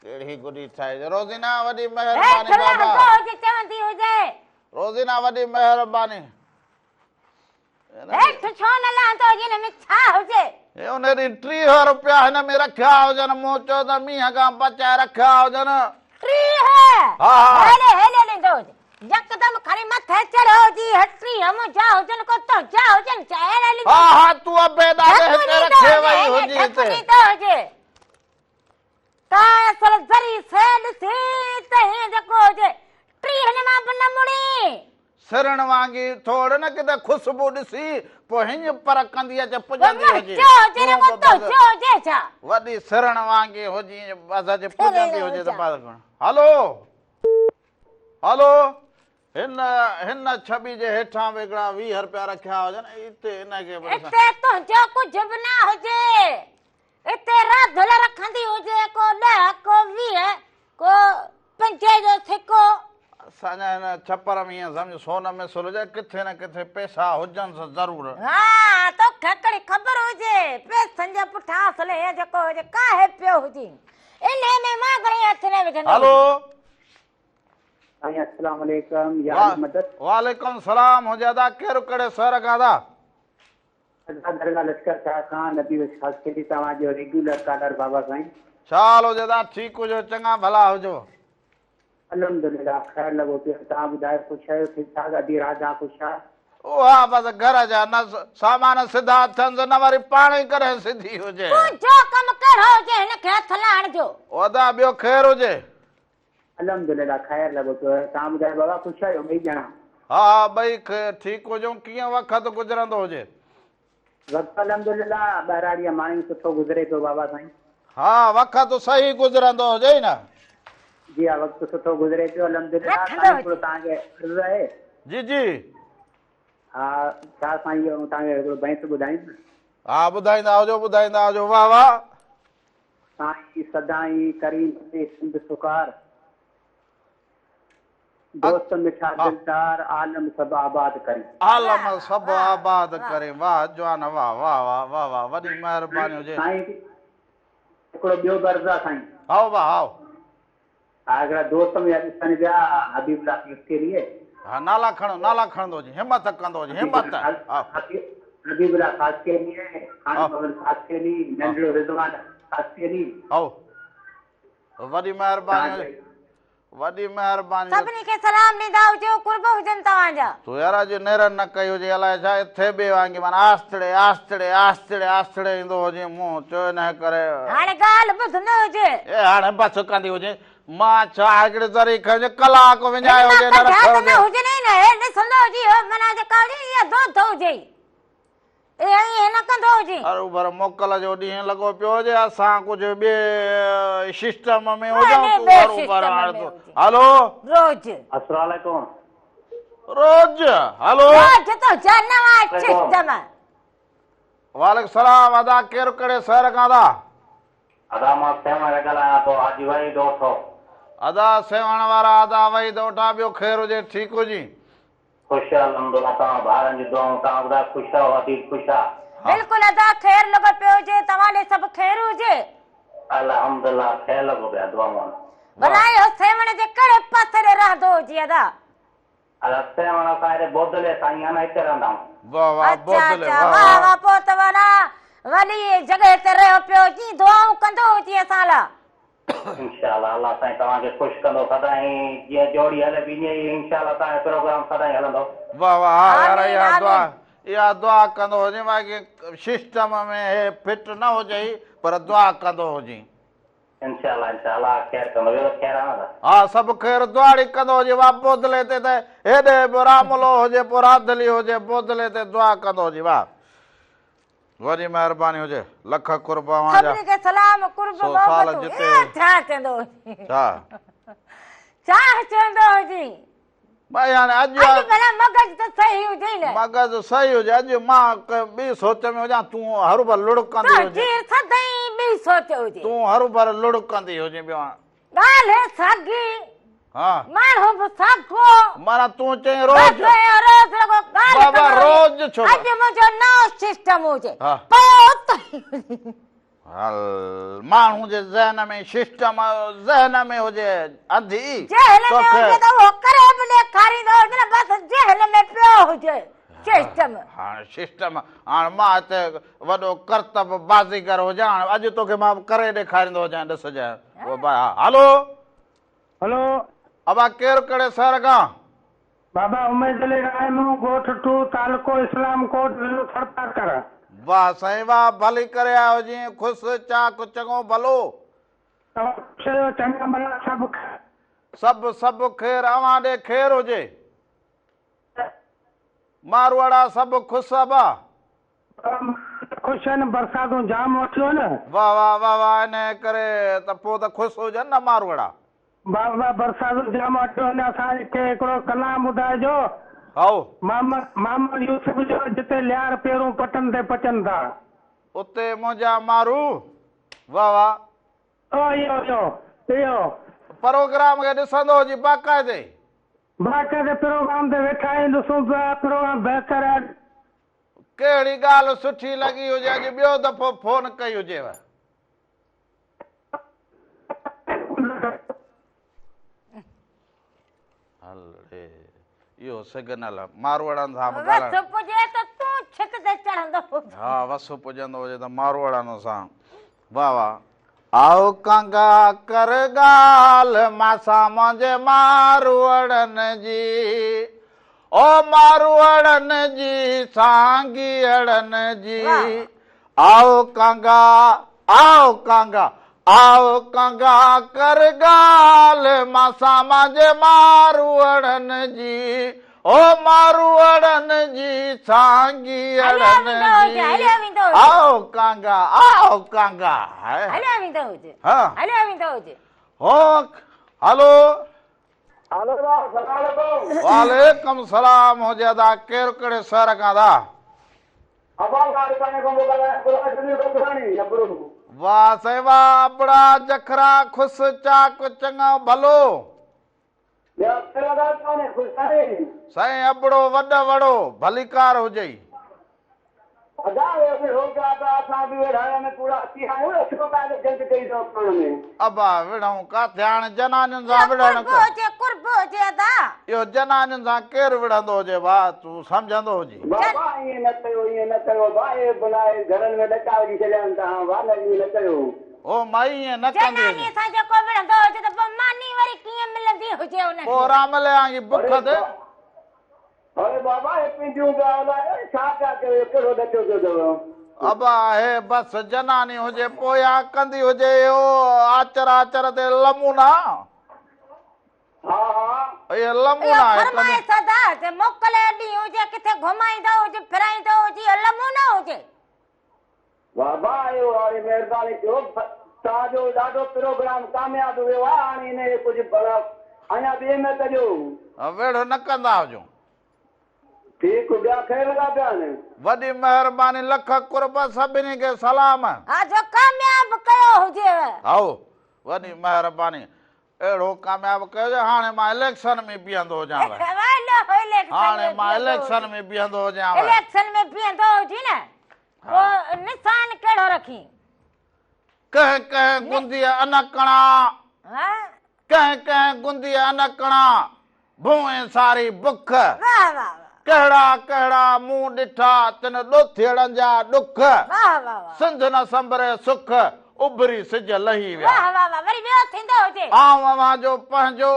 ڪهڙي گڏي ٺاهي هجي. روزينا وڏي هيٺ مهرباني لهندو بابا. هجي چوندي هجي. روزينا وڏي مهرباني. هيٺ ڇو نه لهندو هجي هن ۾ ڇا هجي. هي ان ڏينهن 30 روپيا هن ۾ رکيا هجن مون چيو ته مينهن کان بچائي رکيا هجن. 30 ها ها. هيلي هيلي ڏيندو هجي. يڪدم کڻي مٿي چڙهيو هجي هي 30 منهنجا هجن ڪو تنهنجا هجن ڇا اهڙا ڏيندو ها هجي. ها تون ابي ڏاڏي ڌڪ هتي ڏيندو رکي هجي وئي هيلي هجي ڌڪ هتي. ڏيندو هجي. ڪا اصل ذري شيء ڏسي ته هيئن جيڪو هجي ٽيهن مان به نه مڙي. سرڻ وانگي ٿوڙ نه ڪٿي خوشبو ڏسي پوء هينئن پر ڪندي اچي پوء پڄندي هجي. منهنجو هجي تون رڳو به بس تنهنجو هجي ڇا؟ وڏي سرڻ وانگي هجين بس اچي سرڻ پڄندي هجي ته هجان. بس هلو هلو هن هن ڇٻي جي هيٺان به هڪڙا 20 رپيا رکيا هجن اتي ان کي به ڏسان. اتي تنهنجو ڪجهه به نه هجي. اتي راڌل رکندي هجي ڪو 10 ڪو 20 ڪو 5 جو سڪو. اسان جا هن ڇپر ۾ ائين سمجهه سون مثل هجي ڪٿي نه ڪٿي پئسا هجنس ضرور. ها توکي ڪهڙي خبر هجي پئسن جي پٺان اصل هيئن جيڪو هجي ڪاهي پيو هجي انهي ۾ مان گهڻي هٿ نه وجهندو هلو. هجي. سائين السلام عليڪم يا علي مدد. وعليڪم السلام هجي ادا ڪير ڪهڙي شهر کان ادا. ادا درگاهه لشڪر شاهه کان نبي بخش خاصخيلي توهان جو ريگيولر ڪالر بابا سائين. ڇا حال هجي ادا ٺيڪ هجو چڱا ڀلا هجو. الحمدلله خير لڳو پيو آهي توهان ٻڌايو خوش آهيو ٺيڪ ٺاڪ ادي راڌا خوش آ. اها بس گهر جا نه سامان سڌا ٿينس نه وري پاڻ ئي ڪڏهن سڌي هجي. تنهنجو ڪم ڪهڙو هجي هن کي هٿ لاهڻ جو. او ادا ٻيو خير هجي. الحمدلله خير لڳو پيو آهي توهان ٻڌايو بابا خوش آهيو ٻئي ڄڻا. ها ها ٻئي ٺيڪ هجون ڪيئن وقت گذرندو هجي. وقت الحمدلله ٻهراڙي جا ماڻهو سٺو گذري پيو بابا سائين. ها وقت صحيح گذرندو هجي نه. جي ها وقت سٺو گذري پيو الحمدلله رکندو سائين هڪڙو هجي. توهان کي عرض آهي. جي جي. ها ڇا سائين اهو توهان کي هڪڙو بيت ٻڌايون نه. ها ٻڌائيندا هجو ٻڌائيندا هجو واه واه. سائين سدائين ڪرين ڀلي سنڌ سڪار، دوست مٺا دلدار، عالم سڀ آباد ڪرين. عالم سڀ آباد ڪرين واه جوان واه واه واه واه واه وڏي مهرباني هجي. سائين هڪڙو ٻيو به عرض آ سائين. هائو ڀا هائو. ها هڪڙا دوست منهنجا ڏسن پيا حبيب الله خاصخيلي. ها نالا کڻو نالا کڻندو هجي همت ڪندو هجي همت ها. حبيب الله خاصخيلي خان محمد خاصخيلي ننڍڙو رضوان خاصخيلي. هائو وڏي مهرباني هجي وڏي مهرباني. سڀني کي سلام ڏيندا هجو قرب هجن توهان جا. تو يار اڄ نيرن نه ڪئي هجي الائي ڇا اٿي ٻئي وانگي معنيٰ آستڙي آستڙي آستڙي آستڙي ايندو هجي منهن چيو انهي ڪري. هاڻي ڳالهه ٻڌندو هجي. اي هاڻي بس ڪندي هجي مان ڇا هڪڙي ذري کڻي ڪلاڪ وڃايو هجي نه رکيو هجي. نه هجي نه هي ڏسندو هجي هو معنيٰ جيڪا هجي اها ڌوڌ هجي. اي ائين نه ڪندو هجين. هروڀر موڪل جو ڏينهن لڳو پيو هجي اسان ڪجهه ٻئي سسٽم ۾ هجون تون هروڀر هاڻ تون هلو. روز. السلام عليڪم. روز هلو. روز تنهنجا نوان سسٽم. وعليڪم سلام ادا ڪير ڪهڙي شهر کان ادا. ادا مان سيوهڻ کان ڳالهايان ٿو حاجي وحيد اوٺو. ادا سيوهڻ وارا ادا وحيد اوٺا ٻيو خير هجي ٺيڪ هجين. خوش الحمدالله توهان ڀائرن جون دعائون توهان ٻڌايو خوش آهيو اديب خوش آ. بلڪل ادا خير لڳو پيو هجي توهان ڏي سڀ خير هجي. الحمدالله خير لڳو پيو آ دعائون آ. ڀلا اهو سيوهڻ جي ڪهڙي پاسي ڏي رهندو هجي ادا. ادا سيوهڻ اسان هيڏي بودلي سائين آ نه هتي رهندا آهيون. واه واه اچا بودلي اچا واه واه واه. واه پوء ته وڏا وڏي جڳهه تي رهيو پيو هجي دعائون ڪندو هجي اسان لا. انشاء الله الله سائين توهان کي خوش ڪندو سدائين جيئن جوڙي هلي پئي ايئن ئي انشاء الله توهان جو پروگرام سدائين هلندو. واه واه ها يار آمين اها دعا آمين. اها دعا ڪندو هجين باقي سسٽم ۾ هي فٽ نه هجئي پر دعا ڪندو هجين. انشاء الله انشاء الله خير ڪندو ٻيو ته خير آ نه. ها سڀ خير دعاڙي ڪندو هجي واه بودلي تي ته هيڏي به راملو هجي پوء راڌلي هجي بودلي تي دعا ڪندو هجي واه. وڏي مهرباني هجي لک قرب اوهان جا. سڀني کي سلام قرب سو سال محبتون جتي اي ڇا چوندو هجي. ڇا. ڇا چوندو هجي. ڀائي هاڻي اڄ اڄ ڀلا مغز ته صحيح هجي نه. مغز صحيح هجي اڄ مان ٻي سوچ ۾ هجان تون هروڀر لڙڪندي هجين. تنهنجي سدائين ٻي سوچ هجي. تون هروڀر لڙڪندي هجين ٻيو. ڳالهه ساڳي. ها. ماڻهو به ساڳو. معنيٰ تون چئين روز. بس اهو روز رڳو ڳالهه بابا ڪندو روز هجي. ڇو؟ اڄ منهنجو نئون سسٽم هجي. ها. پيو اتي ئي هجي. هل ماڻهو جي ذهن ۾ سسٽم ذهن ۾ هجي انڌي جهل ۾ توکي. هجي ته اهو ڪري به ڏيکاريندو هجي نه بس جهل ۾ پيو هجي سسٽم. هاڻ سسٽم هاڻ مان هتي وڏو ڪرتب بازيگر هجان هاڻ اڄ توکي مان ڪري ڏيکاريندو هجان ڏسجانء. هلو. هلو. ابا ڪير ڪهڙي شهر کان؟ بابا اميد علي راهمون ڳوٺ ٽو تعلقو اسلام ڪوٽ ضلعو ٿرپارڪر. واه سائين واه ڀلي ڪري آيو جيئن خوش چاڪ چڱو ڀلو. توهان خوش رهو چڱا ڀلا سڀ خير. سڀ سڀ خير اوهان ڏي خير هجي. ماروئڙا سڀ خوش ابا. خوش آهن برساتون جام وٺيون آهن. واه واه واه واه انهيء ڪري ته پوء ته خوش هجن نه ماروئڙا. واه واه برساتون جام وٺيون آهن اسان کي هڪڙو ڪلام ٻڌائجو هائو. محمد محمد يوسف جو جتي ليار پيرون پٽن تي پچن ٿا. اتي منهنجا مارو واه واه. او اهو اهو اهو. پروگرام کي ڏسندو هجي باقاعدي. باقاعدي پروگرام تي ويٺا آهيون ڏسون پيا پروگرام بهتر آهي. ڪهڙي ڳالهه سٺي لڳي هجي اڄ ٻيو دفعو فون ڪئي هجيو. هل ڙي اهو سگنل ماروئڙن سان به ڳالهائڻ. وس پڄي ته تون ڇت تي چڙهندو هجين. ها وس پڄندو هجي ته ماروئڙن سان. واه واه. آئو ڪانگا ڪر ڳالهه مان سان منهنجي ماروئڙن جي او ماروئڙن جي سانگيئڙن جي آئو ڪانگا آئو ڪانگا آئو ڪانگا ڪر ڳالهه مان سان منهنجي ماروئڙن جي او ماروئڙن جي سانگيئڙن جي آئو ڪانگا آئو ڪانگا هليو ويندو هجي ها هليو ويندو هجي هو هلو هلو ڀاء سلام عليڪم. وعليڪم سلام هجي ادا ڪير ڪهڙي شهر کان ادا. ابا لاڙڪاڻي کان پيو ڳالهايان غلام شبير ڪوڪراڻي ابڙو. واه سائين واه ابڙا جکرا خوش چاڪ چڱو ڀلو. ٻيا ڪهڙا ڳالهه ڪانهي خوش آهين. سائين ابڙو وڏ وڙو ڀليڪار هجئي. ادا اهي به روزا ته اسان به ويڙهائڻ ۾ پورا ٿي آهيون ڇو ڪاڏي جنگ ڪئي اٿو پاڻ ۾. ابا وڙهون ڪاٿي هاڻي جنانين سان وڙهڻ قرب هجي قرب هجي ادا. اهو جنانين سان ڪير وڙهندو هجي ڀاء تون سمجهندو هجين. بابا ائين نه ڪيو ائين نه ڪيو ڀاء اهي بنائي گهرن ۾ ڏڪا وجهي ڇڏيا آهن توهان ڀاء نه ائين نه ڪيو. او مائي ائين نه ڪندي هجي. جنانيء سان جيڪو وڙهندو هجي ته پوء ماني وري ڪيئن ملندي هجي ان کي. پوء راملي آنگي بک تي. اڙي بابا هي پنڊيون پيا الايو ڇا پيا ڪيو اهو ڪهڙو ڏچو پيو اٿو. ابا هي بس جناني هجي پويان ڪندي هجي اهو آچر آچر تي لمونا. ها ها. اهي لمونا اهو هي ڪندي. فرمائش ادا جي موڪل جو ڏينهن هجي ڪٿي گهمائيندو هجي ڦرائيندو هجي اهو لمونا هجي. بابا اهو هاڻي مهرباني ڪيو توهان جو ڏاڍو پروگرام ڪامياب ويو آهي هاڻي ان کي ڪجهه ڀلا اڃا ٻئي ۾ ڪجو. ويڙهه نه ڪندا هجو. ٺيڪ ٻيا خير لڳا پيا آهن. وڏي مهرباني لک قرب سڀني کي سلام. ها جو ڪامياب ڪيو هجيو. هائو وڏي مهرباني اهڙو ڪامياب ڪيو جو هاڻي مان اليڪشن ۾ بيهندو هجانو. هاڻي مان اليڪشن ۾ بيهندو هجانو. اليڪشن ۾ بيهندو هجين نه پوء نشان ڪهڙو رکين؟ ڪنهن ڪنهن گنديء انڪڻا. ڪنهن ڪنهن گنديء انڪڻا، ڀونء ساري بک. ڪهڙا ڪهڙا مون ڏٺا، تن ڏوٿيئڙن جا ڏک. سنڌ نه سنڀري سک، اڀري سج لهي ويا. آئون اوهان جو پنهنجو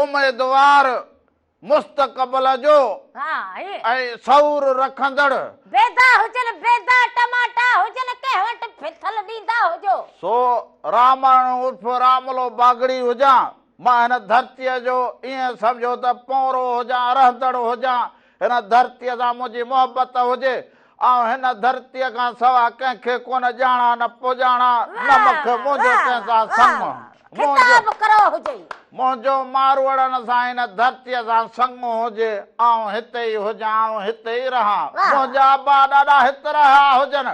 اميدوار مستقبل جو ۽ شعور رکندڙ. بيدا هجن بيدا ٽماٽا هجن ڪنهن وٽ ڦٿل ڏيندا هجو. سو رامڻ عرف راملو باگڙي هجان، مان هن ڌرتيء جو ائين سمجهو ته پونئرو هجان، رهندڙ هجان، هن ڌرتيء سان منهنجي محبت هجي، آئون هن ڌرتيء کان سوا ڪنهن کي ڪونه ڄاڻان نه پڄاڻان، نه مون کي منهنجو ڪنهن سان سڱ. خطاب ڪرو هجئي. منهنجو ماروئڙن سان هن ڌرتيء سان سڱ هجي، آئون هتي ئي هجان، آئون هتي ئي رهان، منهنجا ابا ڏاڏا هت رهيا هجن،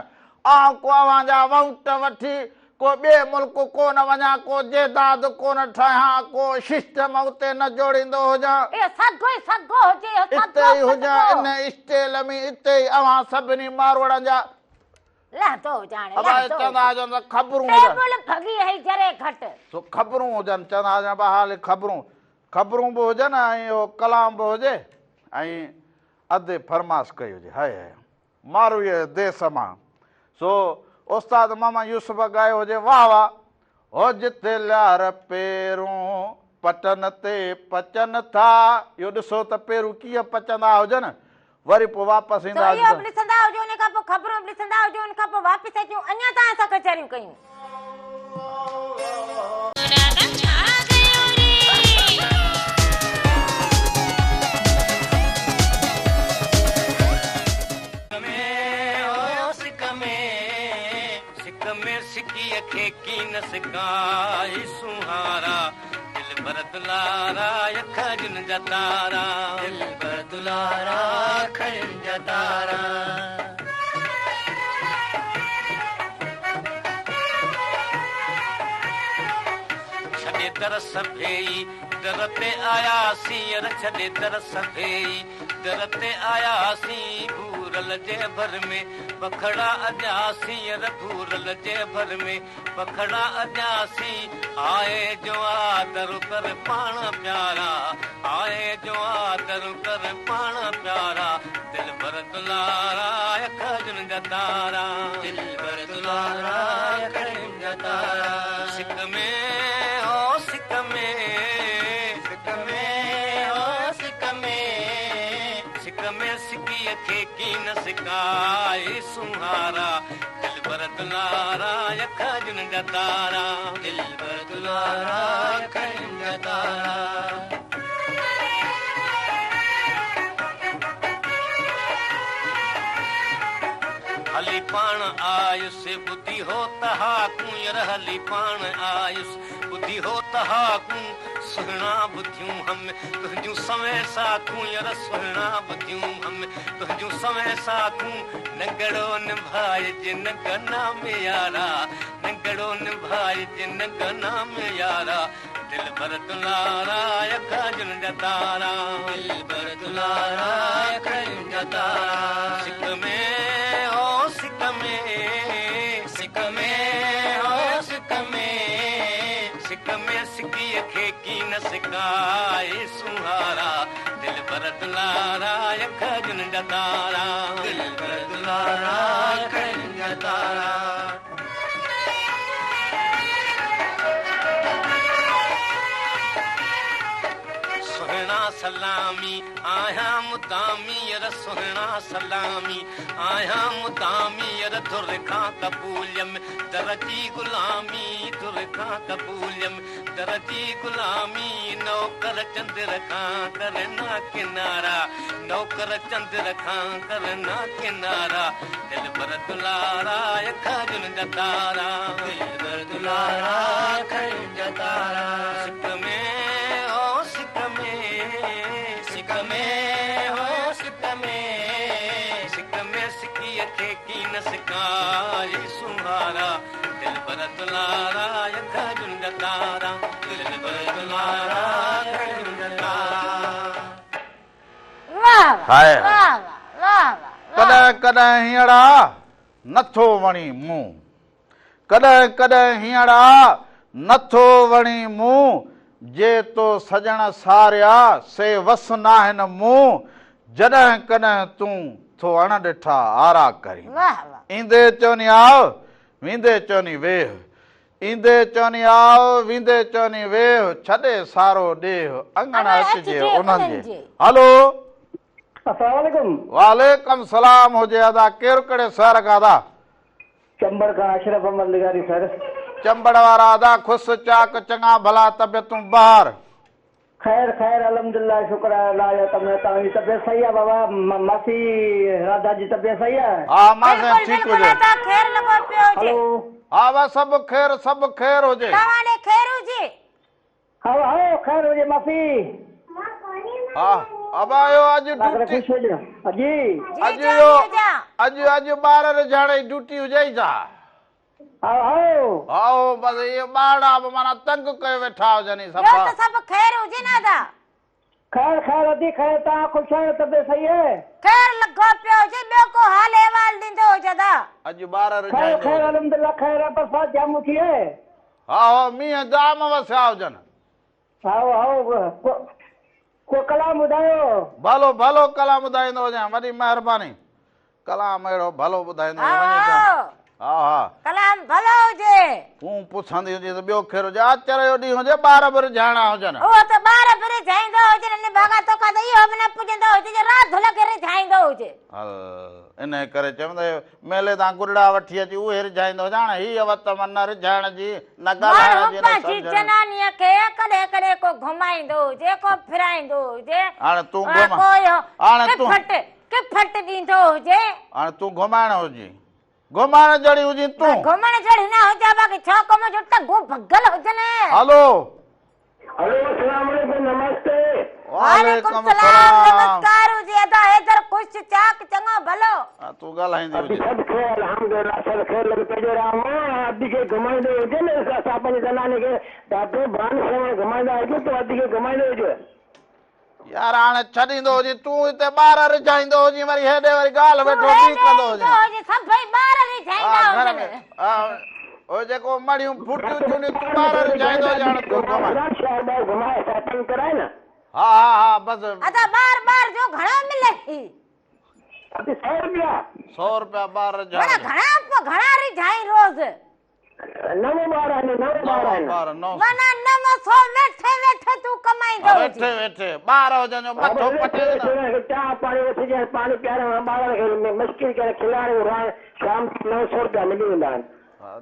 آئون ڪو اوهان جا وؤنٽ وٺي ڪو ٻئي ملڪ ڪونه وڃان، ڪو جيداد ڪونه ٺاهيان، ڪو سسٽم اتي نه جوڙيندو هجان. اهو سگهو ئي سگهو هجي، اهو اتي سگهو ئي هجان، سگهو. ان اسٽيل ۾ اتي ئي اوهان سڀني ماروئڙن جا. لهندو هجان، ابا لهندو چوندا هجان. هجن ته خبرون هجن. ٽيبل ڀڳي هئي ذري گهٽ. سو خبرون هجن، چوندا هجن ابا حالي خبرون، خبرون به هجن ۽ اهو ڪلام به هجي ۽ ادي فرماش ڪئي هجي. High high. مارويء ديس مان. سو استاد محمد يوسف ڳايو هجي واه واه. هو جتي لار پيرون پٽن تي پچن ٿا. اهو ڏسو ته پيرون ڪيئن پچندا هجن. وري پوء واپس سو ايندا اهو هجن به ته. ڏسندا هجو ان کان پوء خبرون به ڏسندا هجو ان کان پوء واپس اچون اڃا توهان سان ڪچهريون ڪيون. ڇڏي در سڀيئي در تي آياسين ڇڏي در سڀيئي در تي آياسين ڀورل جي ڀر ۾ پکڙا اڏياسين ڀورل جي ڀر ۾ پکڙا اڏياسين آئي جو آدر ڪر پاڻ پيارا آئي جو آدر ڪر پاڻ پيارا دلبر دلارا اکين جا تارا دلبر دلارا اکين جا تارا سڪ ۾ او سڪ ۾ سڪ ۾ او سڪ ۾ سڪ ۾ سڪيء کي ڪين سڪائي سونهارا دلبر دلارا اکين جا تارا دلبر دلارا اکين جا تارا. هلي پاڻ آيس ٻڌي هوت هاڪون ير هلي پاڻ آيس ٻڌي هوت هاڪون سهڻا ٻڌيون هم تنهنجون سوين ساکون ير سهڻا ٻڌيون هم تنهنجون سوين ساکون ننگڙو نڀائج ننگ نام يارا ننگڙو نڀائج ننگ نام يارا دلبر دلارا اکين جا تارا دلبر دلارا اکين جا تارا سڪ ۾ او سڪ ۾ سڪ ۾ او سڪ ۾ سڪ ۾ سڪيء کي ڪين سڪائي سونهارا دلبر دلارا اکين جا تارا دلبر دلارا اکين جا تارا. سهڻا سلامي آهيان مدامي ير سهڻا سلامي آهيان مدامي ير ڌر کان قبوليم در جي غلامي ڌر کان قبوليم در جي غلامي نوڪر چندر کان ڪرنا ڪنارا نوڪر چندر کان ڪرنا ڪنارا دلبر دلارا اکين جا تارا دلبر دلارا اکين جا تارا سڪ ۾ او سڪ ۾ سڪ ۾ او سڪ ۾ سڪ ۾ سڪيء کي ڪين سڪائي سونهارا دلبر دلارا اکين جا تارا دلبر دلارا اکين جا تارا. واه واه هاء هاء. واه واه واه واه ڪڏهن ڪڏهن هينئڙا نٿو وڻي مون. ڪڏهن ڪڏهن هينئڙا نٿو وڻي مون. جي تو سڄڻ ساريا سي وس ناهن مون. جڏهن ڪڏهن تون ٿو اڻ ڏٺا آرا ڪرين. واه واه. ايندي چوني آء ويندي چوني ويهه. ايندي چوني آء ويندي چوني ويهه. ڇڏي سارو ڏيهه اڱڻ اڱڻ اچجي اچجي انهن انهن جي. جي. هلو. السلام عليڪم. وعليڪم سلام هجي ادا ڪير ڪهڙي شهر کان ادا. چمبڙ کان اشرف احمد لغاري سر. چمبڙ وارا ادا خوش چاڪ چڱا ڀلا طبيعتون بهار. خير خير الحمدلله شڪر آهي الله جو تمي توهان جي طبيعت صحيح آهي بابا ماسي راڌا جي طبيعت صحيح آهي. ها ماسي بلڪل ٺيڪ بلڪل هجي. ادا خير لڳو پيو هجي. هلو. ها وا سڀ خير سڀ خير هجي. توهان ڏي خير هجي. هائو هائو خير هجي ماسي. ها ابا اهو اڄ الله ڪري ڊيوٽي خوش هجو جي. جي اڄ جان اهو جي جان. اڄ اڄ ٻار رجهاڻي ڊيوٽي هجئي ڇا. How how بس اهي ٻارڙا به معنيٰ تنگ ڪيو ويٺا هجن ٻيو ته سڀ خير هجي نه ادا. خير خير ادي خير توهان خوش آهيو طبيعت صحيح آهي. خير لڳو پيو هجي ٻيو ڪو حال احوال ڏيندو هجي ادا. اڄ ٻار خير رجهائيندو خير هجي. الحمدلله خير آهي برسات جام اٿي آهي. هائو مينهن جام وسيا هجن. هائو هائو ڪو ڪلام ٻڌايو. ڀلو ڀلو ڪلام ٻڌائيندو هجين وڏي مهرباني ڪلام اهڙو ڀلو ٻڌائيندو هجين وڃي چوان ها ها. ڪلام ڀلو هجي. تون پڇندي هجين ته ٻيو ڪهڙو هجي آچر جو ڏينهن هجي ٻار به رجهائڻا هجن. اهو ته ٻار به رجهائيندو هجن نڀاڳا توکان ته اهو به نه پڄندو هجي جو راڌل کي رجهائيندو هجي. هل انهيء ڪري چيم ته ميلي تان گڏڙا وٺي اچي اهي رجهائيندو هجان هاڻي هيء وت م نه رجهائڻ جي نه ڳالهائڻ ماڻهو جي نه پنهنجي سمجهڻ جي. جنانيء کي ڪڏهن ڪڏهن ڪو گهمائيندو هجي ڪو ڦرائيندو هجي هاڻي تون گهم ڪو اهو هاڻي تون ڪڦٽ ڪڦٽ ڏيندو هجي. هاڻي تون گهمائڻ هجين گهمائڻ جهڙي هجين تون. گهمڻ جهڙي نه هجان باقي ڇا ڪم جو ٽنگون ڀڳل هجن. هلو. هلو اسلام عليڪم نمستي. وعليڪم سلام نمسڪار هجي ادا حيدر خوش چاڪ چڱو ڀلو. ها تون ڳالهائيندي ادي هجين. سڀ خير الحمدلله سڀ خير لڳو پيو رام ادي کي گهمائيندو هجي نه اسان پنهنجي زناني کي ڏاڍو ڀان سوڻ گهمائيندا هجون تون ادي کي گهمائيندو هجي. يار هاڻي ڇڏيندو هجين تون هتي ٻار رجهائيندو هجين وري هيڏي وري ڳالهه تون ويٺو ٻي هيڏي ڪندو ايندو هجين. هجين سڀئي ٻار رجهائيندا ها گهر هجن. ۾ ها اهو جيڪو مڙيون ڦوٽيون ٿيون تون ٻار رجهائيندو هجين هاڻي تون گهمائين. شهر ٻاهر گهمائي شاپنگ ڪرائي نه. ها ها ها بس. ادا ٻار ٻار جو گهڻو ملئي. ادي سئو روپيا. سئو روپيا ٻار رجهائڻ معنيٰ جا. گهڻا گهڻا رجهائين روز. نو ٻار آهن نو ٻار آهن. ٻار نو سو. معنيٰ 900 ويٺي ويٺي تون ڪمائيندو هجين. ويٺي ويٺي ٻار هجن جو مٿو پٽي نه. چانهه پاڻي وٺجي پاڻي پيارڻ ٻارن کي مشڪل ڪري کلائڻ شام 900 روپيا ملي ويندا آهن.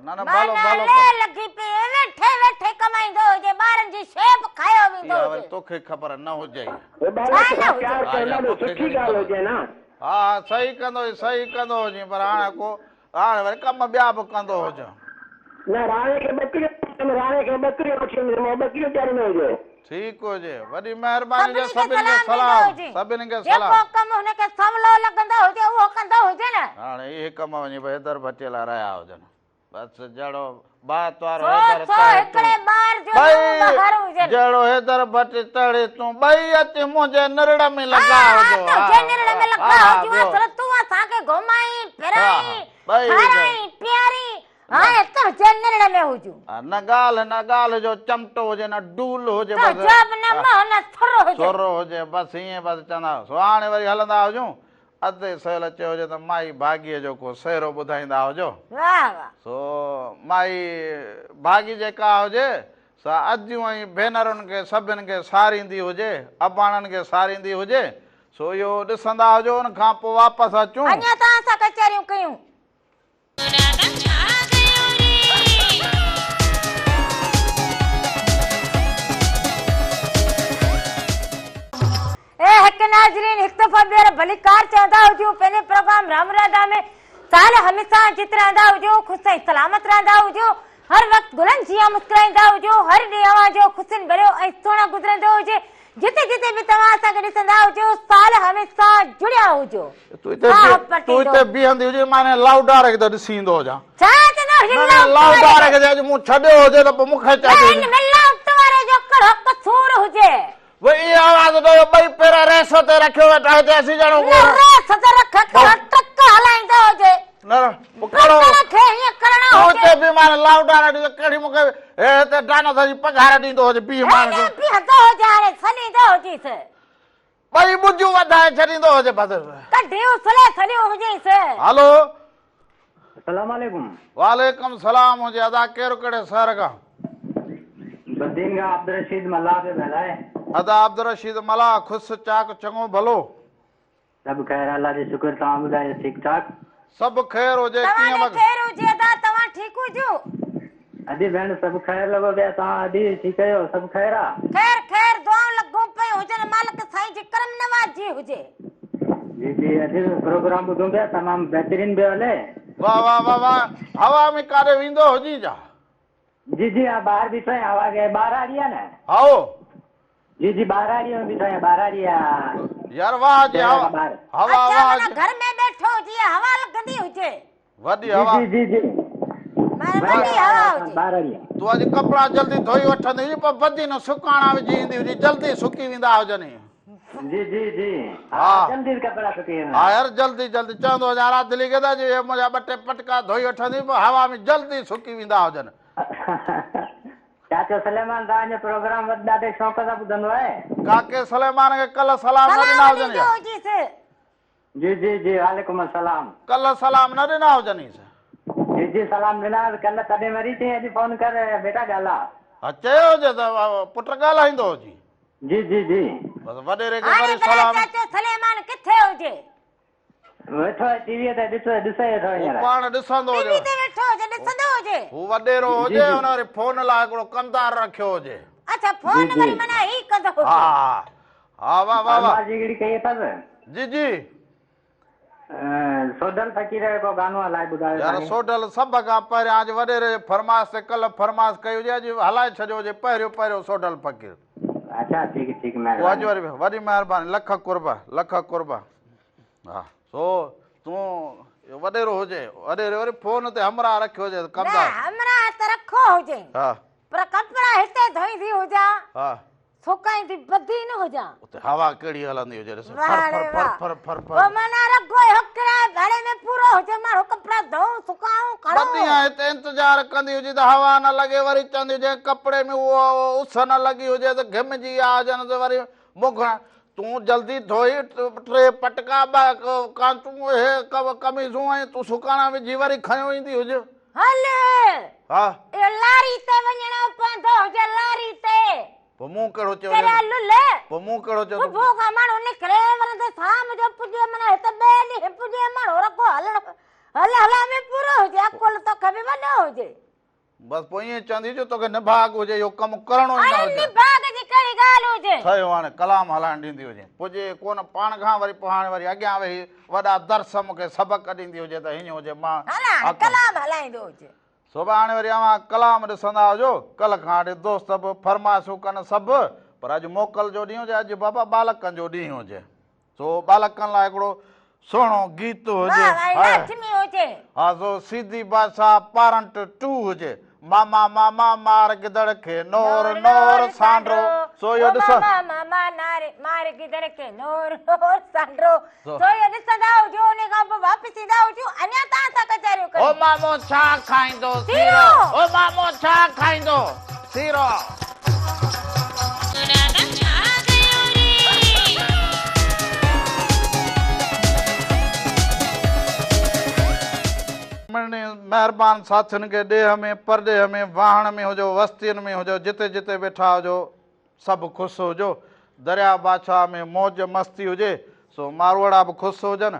نه نه ڀلو معنيٰ ڀلو لي لڳي پئي ويٺي ويٺي ڪمائيندو هجي ٻارن جي شيء به کايو ويندو اها وري هجي. توکي خبر نه هجئي. ڇا نه هجي. پيار ها ڪرڻ اها ڏاڍو توکي سٺي ڪهڙي ڳالهه خبر. هجي نه. ها ها صحيح ڪندو هجين صحيح ڪندو هجين پر هاڻي ڪو هاڻي وري ڪم ٻيا به ڪندو هجان. نه راڻي کي ٻڪريون راڻي کي ٻڪريون وٺي ايندس مان ٻڪريون چاريندو هجي. ٺيڪ هجي وڏي مهرباني هجي سڀني کي سڀني کي سلام ڏيندو سلام هجي. سڀني کي جيڪو سلام. ڪم هن کي سولو لڳندو هجي اهو ڪندو هجي نه. هاڻي اهي ڪم وڃي به حيدر ڀٽي لاء رهيا هجن. بس جهڙو ڀات وارو سو حيدر سو تهڙي هڪڙي تون. ٻار جو ٻئي نئون ٻهر هجن. جهڙو حيدر ڀٽي تهڙي تون ٻئي اچي منهنجي نرڙ ۾ ها لڳا ها هجو ها تنهنجي نرڙ ۾ ها لڳا ها هجون ٻيو اصل تون اسان کي گهمائين ها ها ڦرائين ٻئي کارائين پيارين نه هاڻي تنهنجي نرڙ ۾ هجون. ها نه ڳالهه نه ڳالهه جو چمٽو هجي نه ڊول هجي بس تنهنجو به نه ها منهن نه ٿر هجي. ٿر هجي بس ائين بس چوندا سو هاڻي وري هلندا هجون ادي سهيل چيو هجي ته مائي ڀاڳيء جو ڪو سهرو ٻڌائيندا هجو. واهه واهه. سو مائي ڀاڳي جيڪا هجي سا اديون ۽ ڀينرن کي سڀن کي ساريندي هجي، اباڻن کي ساريندي هجي، سو اهو ڏسندا هجو ان کان پوء واپس اچون. اڃا توهان سان ڪچهريون ڪيون. اي حق ناظرين هڪ دفعو ٻيهر ڀليڪار چوندا هجون پنهنجي پروگرام رام راڌا ۾ سال هميشه جت رهندا هجو خوش ۽ سلامت رهندا هجو هر وقت گلن جيان مسڪرائيندا هجو هر ڏينهن اوهان جو خوشين ڀريو ۽ سهڻو گذرندو هجي جتي جتي به توهان اسان کي ڏسندا هجو سال هميشه جڙيا هجو تون هتي بيهندي هجين مان هن لائوڊار کي ته ڏسي ايندو هجان. ڇا چوندو هجين نه نه لائوڊار کي جي اڄ مون ڇڏيو هجي ته پوء مون کي چئجي. نه هن ۾ لائوڊ واري جو ڪهڙو قصور هجي. وئي اهي آواز ڏيو ٻئي پير ريس تي رکيو ويٺا هتي اسين ڄڻ نه ريس تي رک ڪهڙو ٽرڪ هلائيندو هجي. نه پوء ڪهڙو ٽرڪ کي هيئن ڪرڻو هجي. تون هتي بيهه مان لائوڊار ڏس ڪهڙي مون کي هي هتي ڊانس جي پگهار ڏيندو هجي بيهه مان هيڏي بيهندو هجي هاڻي سڏيندو هجيس. ٻئي ٻجون وڌائي ڇڏيندو هجي بس. ڪڍي اڇلي ڇڏيو هجيس. هلو. السلام عليڪم. وعليڪم سلام هجي ادا ڪير ڪهڙي شهر کان. بدين کان عبدالرشيد ملاح پيو ڳالهائي. ادا عبدالرشيد ملاح خوش چاڪ چڱو ڀلو. سڀ خير الله جو شڪر توهان ٻڌايو ٺيڪ ٺاڪ. سڀ خير هجي توهان ڪيئن ڏي وڳ. خير هجي ادا توهان ٺيڪ هجو. ادي ڀيڻ سڀ خير لڳو پيا توهان ادي ٺيڪ آهيو سڀ خير آ. خير خير دعائون لڳون پيون هجن مالڪ سائين جي ڪرم نوازي هجي. جي جي ادي پروگرام ٻڌون پيا تمام بهترين پيو هلي. واه واه واه واه هوا ۾ ڪاڏي ويندو هجين ڇا. جي جي ها ٻاهر بيٺو آهيان هوا کي ٻهراڙي آ نه. هائو. جي جي ٻهراڙي ۾ بيٺو آهيان ٻهراڙي آ. يار واه جي هوا هوا اڇا واه معنيٰ جي. گهر ۾ ٻيٺو هجي هوا لڳندي هجي. وڏي هوا. جي جي جي. معنيٰ وڏي هوا هجي. ٻارڙي. تون اڄ ڪپڙا جلدي ڌوئي وٺندي هجين پوء بدين سڪاڻا وجهي ايندي هجين جلدي سڪي ويندا هجن. جي جي جي ها ها جلدي ڪپڙا سڪي ويندا. ها يار جلدي جلدي چوندو هجان راتلي کي ته اڄ اهي منهنجا ٻه ٽي پٽڪا ڌوئي وٺندي پوء هوا ۾ جلدي سڪي ويندا هجن. چاچو سليمان توهان جو پروگرام وڏ ڏاڍي شوق سان ٻڌندو آهي. ڪاڪي سليمان کي ڪلهه سلام نه ڏنا سلام هجن ڏجو يا. هجيس. جي جي جي وعليڪم السلام. ڪلهه سلام نه ڏنا هجنيس. جي جي سلام ڏنا هئس ڪلهه تڏهن وري چيائين اڄ فون ڪر بيٽا ڳالهاء. ها چيو هجي ته پٽ ڳالهائيندو هجين. جي جي جي. بس وڏيري کي هاڻي وري ڀلا سلام. چاچو سليمان ڪٿي هجي؟ ويٺو آهي ٽي ويء تي ڏس ڏسي ويٺو هو هينئر. پاڻ ڏسندو ٽي هجي. وي تي ويٺو هجي ڏسندو هجي. هو وڏيرو جي هجي جي. هن وري فون لاء هڪڙو ڪمدار رکيو هجي. اڇا جي فون جي. وري معنيٰ هي ڪندو ها هجي. ها ها واه واه واه. فرمائش هڪڙي ڪئي اٿس. جي جي. سوڍل فقير جو ڪو گانو هلائي ٻڌايو يار سائين. سوڍل سڀ کان پهريان اڄ وڏيري جي فرمائش تي ڪلهه فرمائش ڪئي هجي اڄ هلائي ڇڏيو هجي پهريون پهريون سوڍل فقير. اڇا ٺيڪ ٺيڪ پوء اڄ مهرباني. وري وڏي مهرباني لک قرب لک قرب. ها سو تون اهو وڏيرو هجي وڏيري وري فون تي همراهه رکيو هجي نه ڪمدار. همراهه ته رکو هجي ها. پر ڪپڙا هتي ڌوئيندي هجان ها. سڪائيندي ٻڌي نه هجان. اتي هوا ڪهڙي هلندي هجي ڏس واهه ڦر ڦر ڙي ڦر واهه. ڦر ڦر پوء ڦر. معنيٰ رڳو اهو ڪرايو ڀاڙي ۾ پورو هجي ماڻهو ڪپڙا ڌوئون سڪائون ٻه کڻون. ڏينهن هتي انتظار ڪندي هجي ته هوا نه لڳي وري چوندي هجي ڪپڙي ۾ اهو اس نه لڳي هجي ته گهمجي ويا هجن ته وري مون کان تون جلدي ڌوئي ٽي پٽڪا ٻه ڪانچون اهي قميصون ۽ تون سڪاڻا وجهي وري کنيو ايندي هج. هل. ها. اهو لاري تي وڃڻو پوندو هجي لاري تي. پوء مون ڪهڙو چيو چريا لل. پوء مون ڪهڙو چيو صبح کان ماڻهو نڪري ورندي شام جو پڄي معنيٰ هت ٻئي ڏينهن پڄي ماڻهو رڳو هلڻ هل هلان ۾ پورو هجي عقل توکي به وڏو هجي. بس پوء ائين چوندي جو توکي نڀاڳ هجي اهو ڪم ڪرڻو ئي نه اڙي هجي. نڀاڳ جي ڪهڙي ڳالهه هجي. ٺهيو هاڻي ڪلام هلائڻ ڏيندي هجين. پڄي ڪونه پاڻ کان وري پوء هاڻي وري اڳيان ويهي وڏا درس مون کي سبق ڏيندي هجي ته هيئن هجي مان هل هاڻي ڪلام هلائيندو هجي. سڀاڻي وري اوهان ڪلام ڏسندا هجو. ڪلهه کان وٺي دوست به فرمائشون ڪن سڀ پر اڄ موڪل جو ڏينهن هجي اڄ بابا ٻالڪن جو ڏينهن هجي. سو ٻالڪن لاء هڪڙو سهڻو گيت هجي. واهه واهه لڇمي هجي. ها سو سيدي بادشاهه پارنٽ ٽو هجي. ماما ماما مار گدڙ کي نور نور سانڊرو. سو اهو ڏس. ماما ماما نار مار گدڙ کي نور نور سانڊرو. سو اهو ڏسندا هجو ان کان پوء واپس ايندا هجو اڃا توهان سان ڪچهريون ڪريون. او مامو ڇا کائيندو سيرو. او مامو ڇا کائيندو سيرو. مڙني مهربان ساٿين کي ڏيهه ۾ پرڏيهه ۾ واهڻ ۾ هجو وستين ۾ هجو جتي جتي ويٺا هجو سڀ خوش هجو درياء بادشاهه ۾ موج مستي هجي سو ماروئڙا به خوش هجن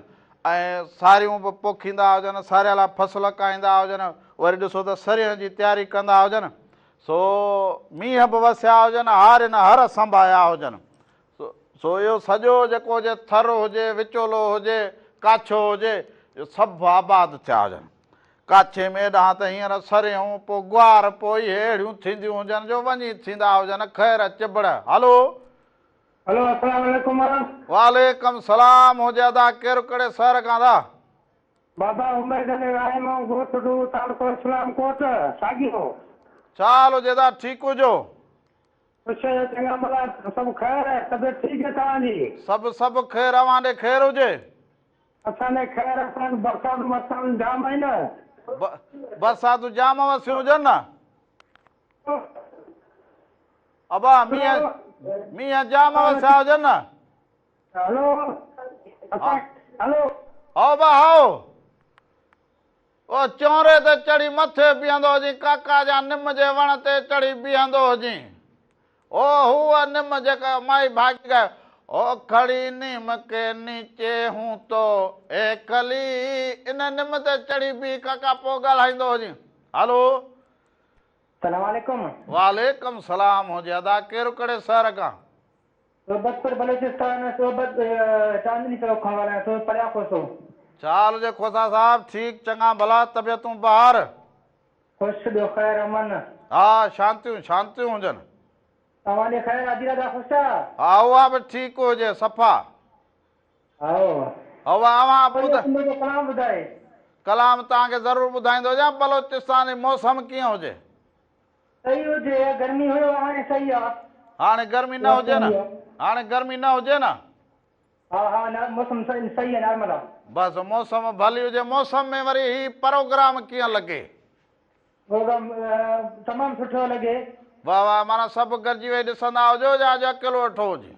۽ ساريون به پوکيندا هجن ساريالا فصل اڪائيندا هجن وري ڏسو ته سرينهن جي تياري ڪندا هجن سو مينهن به وسيا هجن، هارين هر سنڀايا هجن. سو اهو سڄو جيڪو هجي ٿر هجي، وچولو هجي، ڪاڇو هجي، اهو سڀ آباد ٿيا هجن. ڪاڇي ۾ ايڏانهن ته هينئر سرينهون، پوء گوار، پوء اهي اهڙيون ٿينديون هجن جو وڃي ٿيندا هجن خير چڀڙ. هلو. هلو السلام عليڪم. وعليڪم سلام هجي ادا ڪير ڪهڙي شهر کان ادا. بابا عمر علي راهمون ڳوٺ ڊو تعلقو اسلام ڪوٽ ساڳيو. ڇا حال هجي ادا ٺيڪ هجو. خوش آهيو چڱا ڀلا سڀ خير طبيعت ٺيڪ آهي توهان جي. سڀ سڀ خير اوهان ڏي خير هجي. اسان ڏي خير اسان وٽ برساتون برساتون جام آهن. برساتون جام وسيون هجن نه. ابا مينهن مينهن جام وسيا هجن نه. هلو هلو. هائو با هائو. او چونري تي چڙهي مٿي بيهندو هجين ڪاڪا جا نم جي وڻ تي چڙهي بيهندو هجين. او هوء نم جيڪا مائي ڀاڳي ڳايو. او کڙي نيم ڪي نيچي هون تو ايڪلي ان نم تي چڙهي بيهي ڪاڪا پوء ڳالهائيندو هجين. هلو. سلام عليڪم. وعليڪم سلام هجي ادا ڪير ڪهڙي شهر کان. صحبت پور بلوچستان صحبت چاندني چوڪ کان ڳالهايان ٿو پريا کوسو. ڇا حال هجي کوسا صاحب ٺيڪ چڱا ڀلا طبيعتون بهار. خوش ٻيو خير امن. ها شانتيون شانتيون هجن. توهان ڏي خير آدي راجا خوش آ. ها اها به ٺيڪ هجي صفا. هائو. هو اوهان ٻڌ. ڪلام ٻڌائي. ڪلام توهان کي ضرور ٻڌائيندو هجان بلوچستان جي موسم ڪيئن هجي؟ صحيح هجي گرمي هيو هاڻي صحيح آ. هاڻي گرمي نه هجي نه هاڻي گرمي نه هجي نه. ها ها نه موسم صحيح آ نارمل آ. بس موسم ڀلي هجي موسم ۾ وري هي پروگرام ڪيئن لڳي؟ پروگرام تمام سٺو لڳي. واه واه معنيٰ سڀ گڏجي ويهي ڏسندا هجو يا اڄ اڪيلو ويٺو هجين؟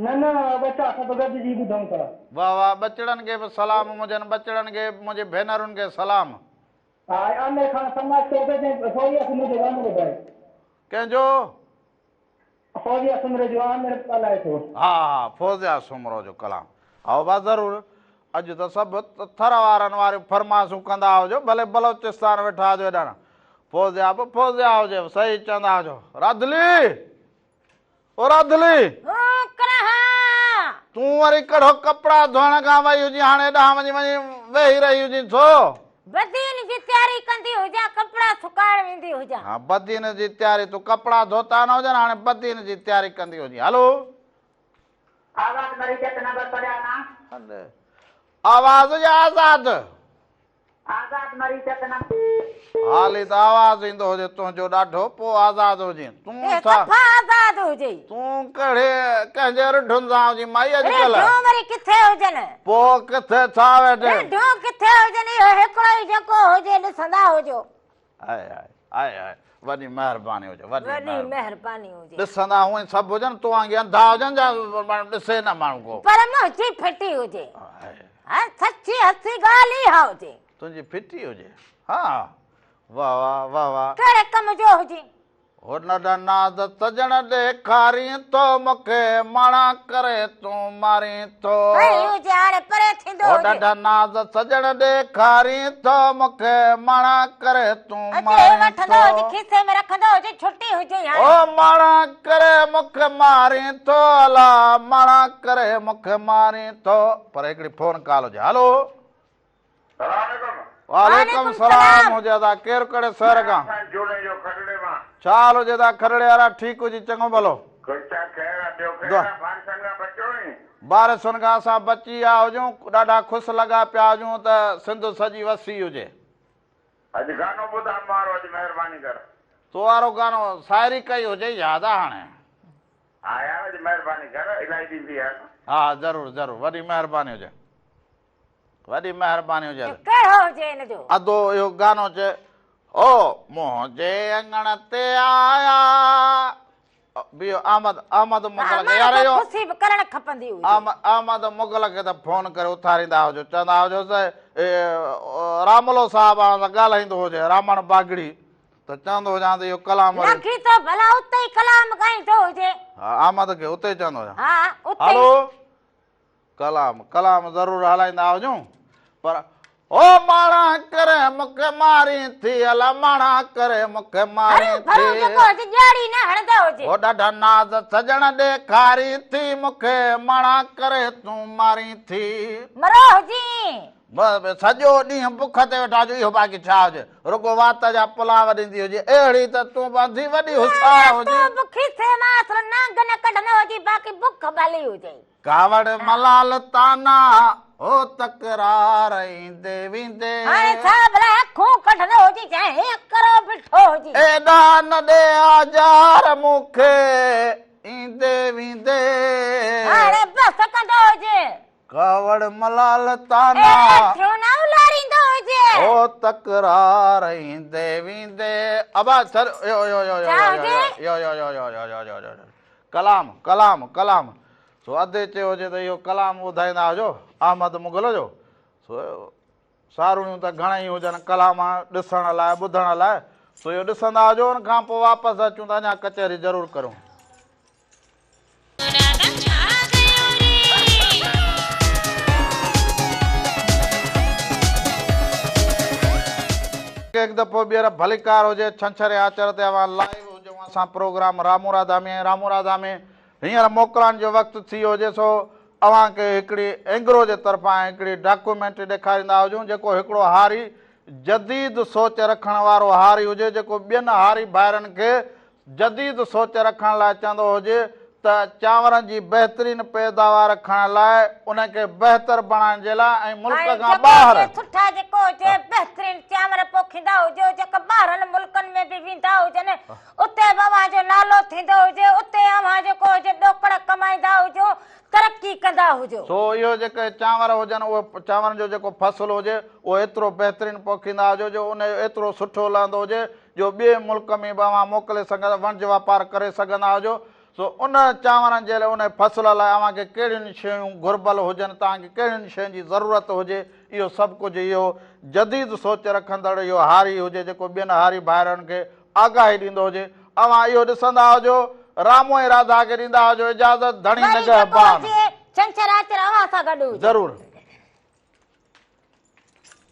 نه نه ٻچا سڀ گڏجي ٻڌون ٿا. واه واه ٻچڙن کي به سلام منهنجن ٻچڙن کي منهنجي ڀينرن کي سلام. ها عامر خان فرمائش ڪئي ته جنهن فوزيه سومرو جو گانو ٻڌائي. ڪنهن جو؟ فوزيه سومرو جو عامر ڳالهائي ٿو. ها ها فوزيه سومرو جو ڪلام. هائو با ضرور اڄ ته سڀ ٿر وارن واريون فرمائشون ڪندا هجو ڀلي بلوچستان ويٺا هجو هيڏانهن فوزيه به فوزيه هجي صحيح چوندا هجو راڌلي او راڌلي! هون ڪرهان. تون وري ڪهڙو ڪپڙا ڌوئڻ کان وئي هجين هاڻي هيڏانهن وڃي وڃي ويهي رهي هجين ڇو؟ بدين جي تياري ڪندي هجان ڪپڙا سڪائڻ ويندي هجان. ها بدين جي تياري تون ڪپڙا ڌوتا نه هجن هاڻي بدين جي تياري ڪندي هجين هلو. آزاد مري چڪ نمبر پريانا. هل آواز يا آزاد؟ آزاد مري چڪ نه. حالي ته آواز ايندو هجي تنهنجو ڏاڍو پوء آزاد هجين تون اي ڇا. صفا آزاد هجي. تون ڪهڙي ڪنهن جي رڍن سان هجين مائي اڄڪلهه. رڍون وري ڪٿي هجن. پوء ڪٿي ڇا ويٺي. رڍون ڪٿي هجن اهو هڪڙو ئي جيڪو هجي ڏسندا هجو. هاء هاء هاء هاء وڏي مهرباني هجي وڏي مهرباني هجي. ڏسندا هونئن سڀ هجن تو وانگي انڌا هجن جا ڏسي نه ماڻهو ڪو. پر منهنجي ڦٽي هجي. ها سچي هسي ڳالهه اها هجي. تنهنجي ڦٽي هجي ها واه واه واه واه. ڪهڙي ڪم جو هجي. هو ڏاڍا ناز سڄڻ ڏيکارين ٿو مونکي ماڻا ڪري تون مارين ٿو. صحيح هجي هاڻي پري ٿيندو هو هجي. ڏاڍا ناز سڄڻ ڏيکارين ٿو مونکي ماڻا ڪري تون اچي مارين وٺندو ٿو. هجي کيسي ۾ رکندو هجي ڇٽي هجي هاڻي. او ماڻا ڪري مونکي مارين ٿو الا ماڻا ڪري مونکي مارين ٿو. پر هڪڙي فون ڪال هجي هلو. سلام عليڪم. وعليڪم سلام هجي ادا ڪير ڪهڙي شهر کان. سائين جوڻيجو کڏڙي مان. ڇا حال هجي ادا کڏڙي وارا ٺيڪ هجي چڱو ڀلو. خوش آ خير آ ٻيو خير آ بارشن کان بچيو آهين. بارشن کان اسان بچي ويا هجون ڏاڍا خوش لڳا پيا هجون ته سنڌ سڄي وسي هجي. اڄ گانو ٻڌاء مون وارو اڄ مهرباني ڪر. تو وارو گانو شاعري ڪئي هجي ياد آ هاڻي. ها يار اڄ مهرباني ڪر الائي ڏيندي آ نه. ها ها ضرور ضرور وڏي مهرباني هجي. وڏي مهرباني هجي. ڪهڙو هجي هن جو. ادو اهو گانو چئي او منهنجي اڱڻ تي آيا بيهو احمد احمد مغل کي يار اهو خوشي به ڪرڻ کپندي هجي. احمد مغل کي ته فون ڪري اٿاريندا هجو چوندا هجو ته راملو صاحب اوهان سان ڳالهائيندو هجي رامڻ باگڙي ته چوندو هجان ته اهو ڪلام وري. لکي ٿو ڀلا اتي ئي ڪلام ڳائيندو هجي. ها احمد کي اتي ئي چوندو هجان. ها اتي ئي. هلو. ڪلام ڪلام ضرور هلائيندا هجون پر او ماڻا ڪري مونکي مارين ٿي الا ماڻا ڪري مونکي مارين هرو ڀرو ٿي. جيڪو هجي ڄاڙي نه هڻندو هجي. او ڏاڍا ناز سڄڻ ڏيکارين ٿي مونکي ماڻا ڪري تون مارين ٿي. مرو هجين. سڄو ڏينهن بک تي ويٺا هجون اهو باقي ڇا هجي رڳو وات جا پلاء ڏيندي هجي اهڙي ته تون به انڌي وڏي هوشيار نه هجين. تون به کيسي مان اصل نانگ نه ڪڍندو هجين باقي بک ڀلي هجي. ڪاوڙ ملال طعنا هو تڪرار ايندي ويندي. هاڻي ڇا ڀلا اکون ڪڍندو هجي چاهي هيئن ڪرو بيٺو هجي. ايڏا نه ڏي آزار مون کي ايندي ويندي. هاڻي بس ڪندو هجي. ڪاوڙ ملال طعنا. ايڏا ٿيو نه الاريندو هجي. هو تڪرار ايندي ويندي. ابا سر يو يو يو يو ڇا هجي؟ يو يو يو يو يو يو يو يو ڪلام ڪلام ڪلام سو ادي چيو هجي ته اهو ڪلام ٻڌائيندا هجو احمد مغل جو سو ساروڻيون ته گهڻئي هجن ڪلام ڏسڻ لاء ٻڌڻ لاء سو اهو ڏسندا هجو ان کان پوء واپس اچون ته اڃا ڪچهري ضرور ڪريون. هڪ دفعو ٻيهر ڀليڪار هجي ڇنڇر ۽ آچر تي اوهان لائيو هجون اسان پروگرام رامو راڌا ۾ ۽ رامو راڌا ۾ هينئر موڪلائڻ جو وقت ٿي ويو هجي سو اوهان کي هڪڙي اينگرو جي طرفان هڪڙي ڊاڪيومينٽري ڏيکاريندا هجون جيڪو هڪڙو هاري جديد سوچ رکڻ وارو هاري هجي جيڪو ٻين هاري ڀائرن کي جديد سوچ رکڻ لاء چوندو هجي ته چانورن جي بهترين پيداوار کڻڻ لاء ان کي بهتر بڻائڻ جي لاء ۽ ملڪ ۽ کان جيڪو ٻاهر. هجي سٺا جيڪو هجي بهترين چانور پوکيندا هجو جيڪا ٻاهرن ملڪن ۾ به ويندا هجن اتي به اوهان جو نالو ٿيندو هجي اتي اوهان جيڪو هجي ڏوڪڙ ڪمائيندا هجو ترقي ڪندا هجو. سو اهو جيڪي چانور هجن اهي چانورن جو جيڪو فصل هجي اهو ايترو بهترين پوکيندا هجو جو ان جو ايترو سٺو لهندو هجي جو ٻئي ملڪ ۾ به اوهان موڪلي سگهندا وڻج واپار ڪري سگهندا هجو سو ان چانورن جي لاء ان فصل لاء اوهان کي ڪهڙين شيون گهربل هجن، توهان کي ڪهڙين شين جي ضرورت هجي، اهو سڀ ڪجهه اهو جديد سوچ رکندڙ اهو هاري هجي جيڪو ٻين هاري ڀائرن کي آگاهي ڏيندو هجي. اوهان اهو ڏسندا هجو، رامو ۽ راڌا کي ڏيندا هجو اجازت، ڌڻي وري جيڪو نگهبان. هجي ڇنڇر آچر اوهان سان گڏ هجي. ضرور.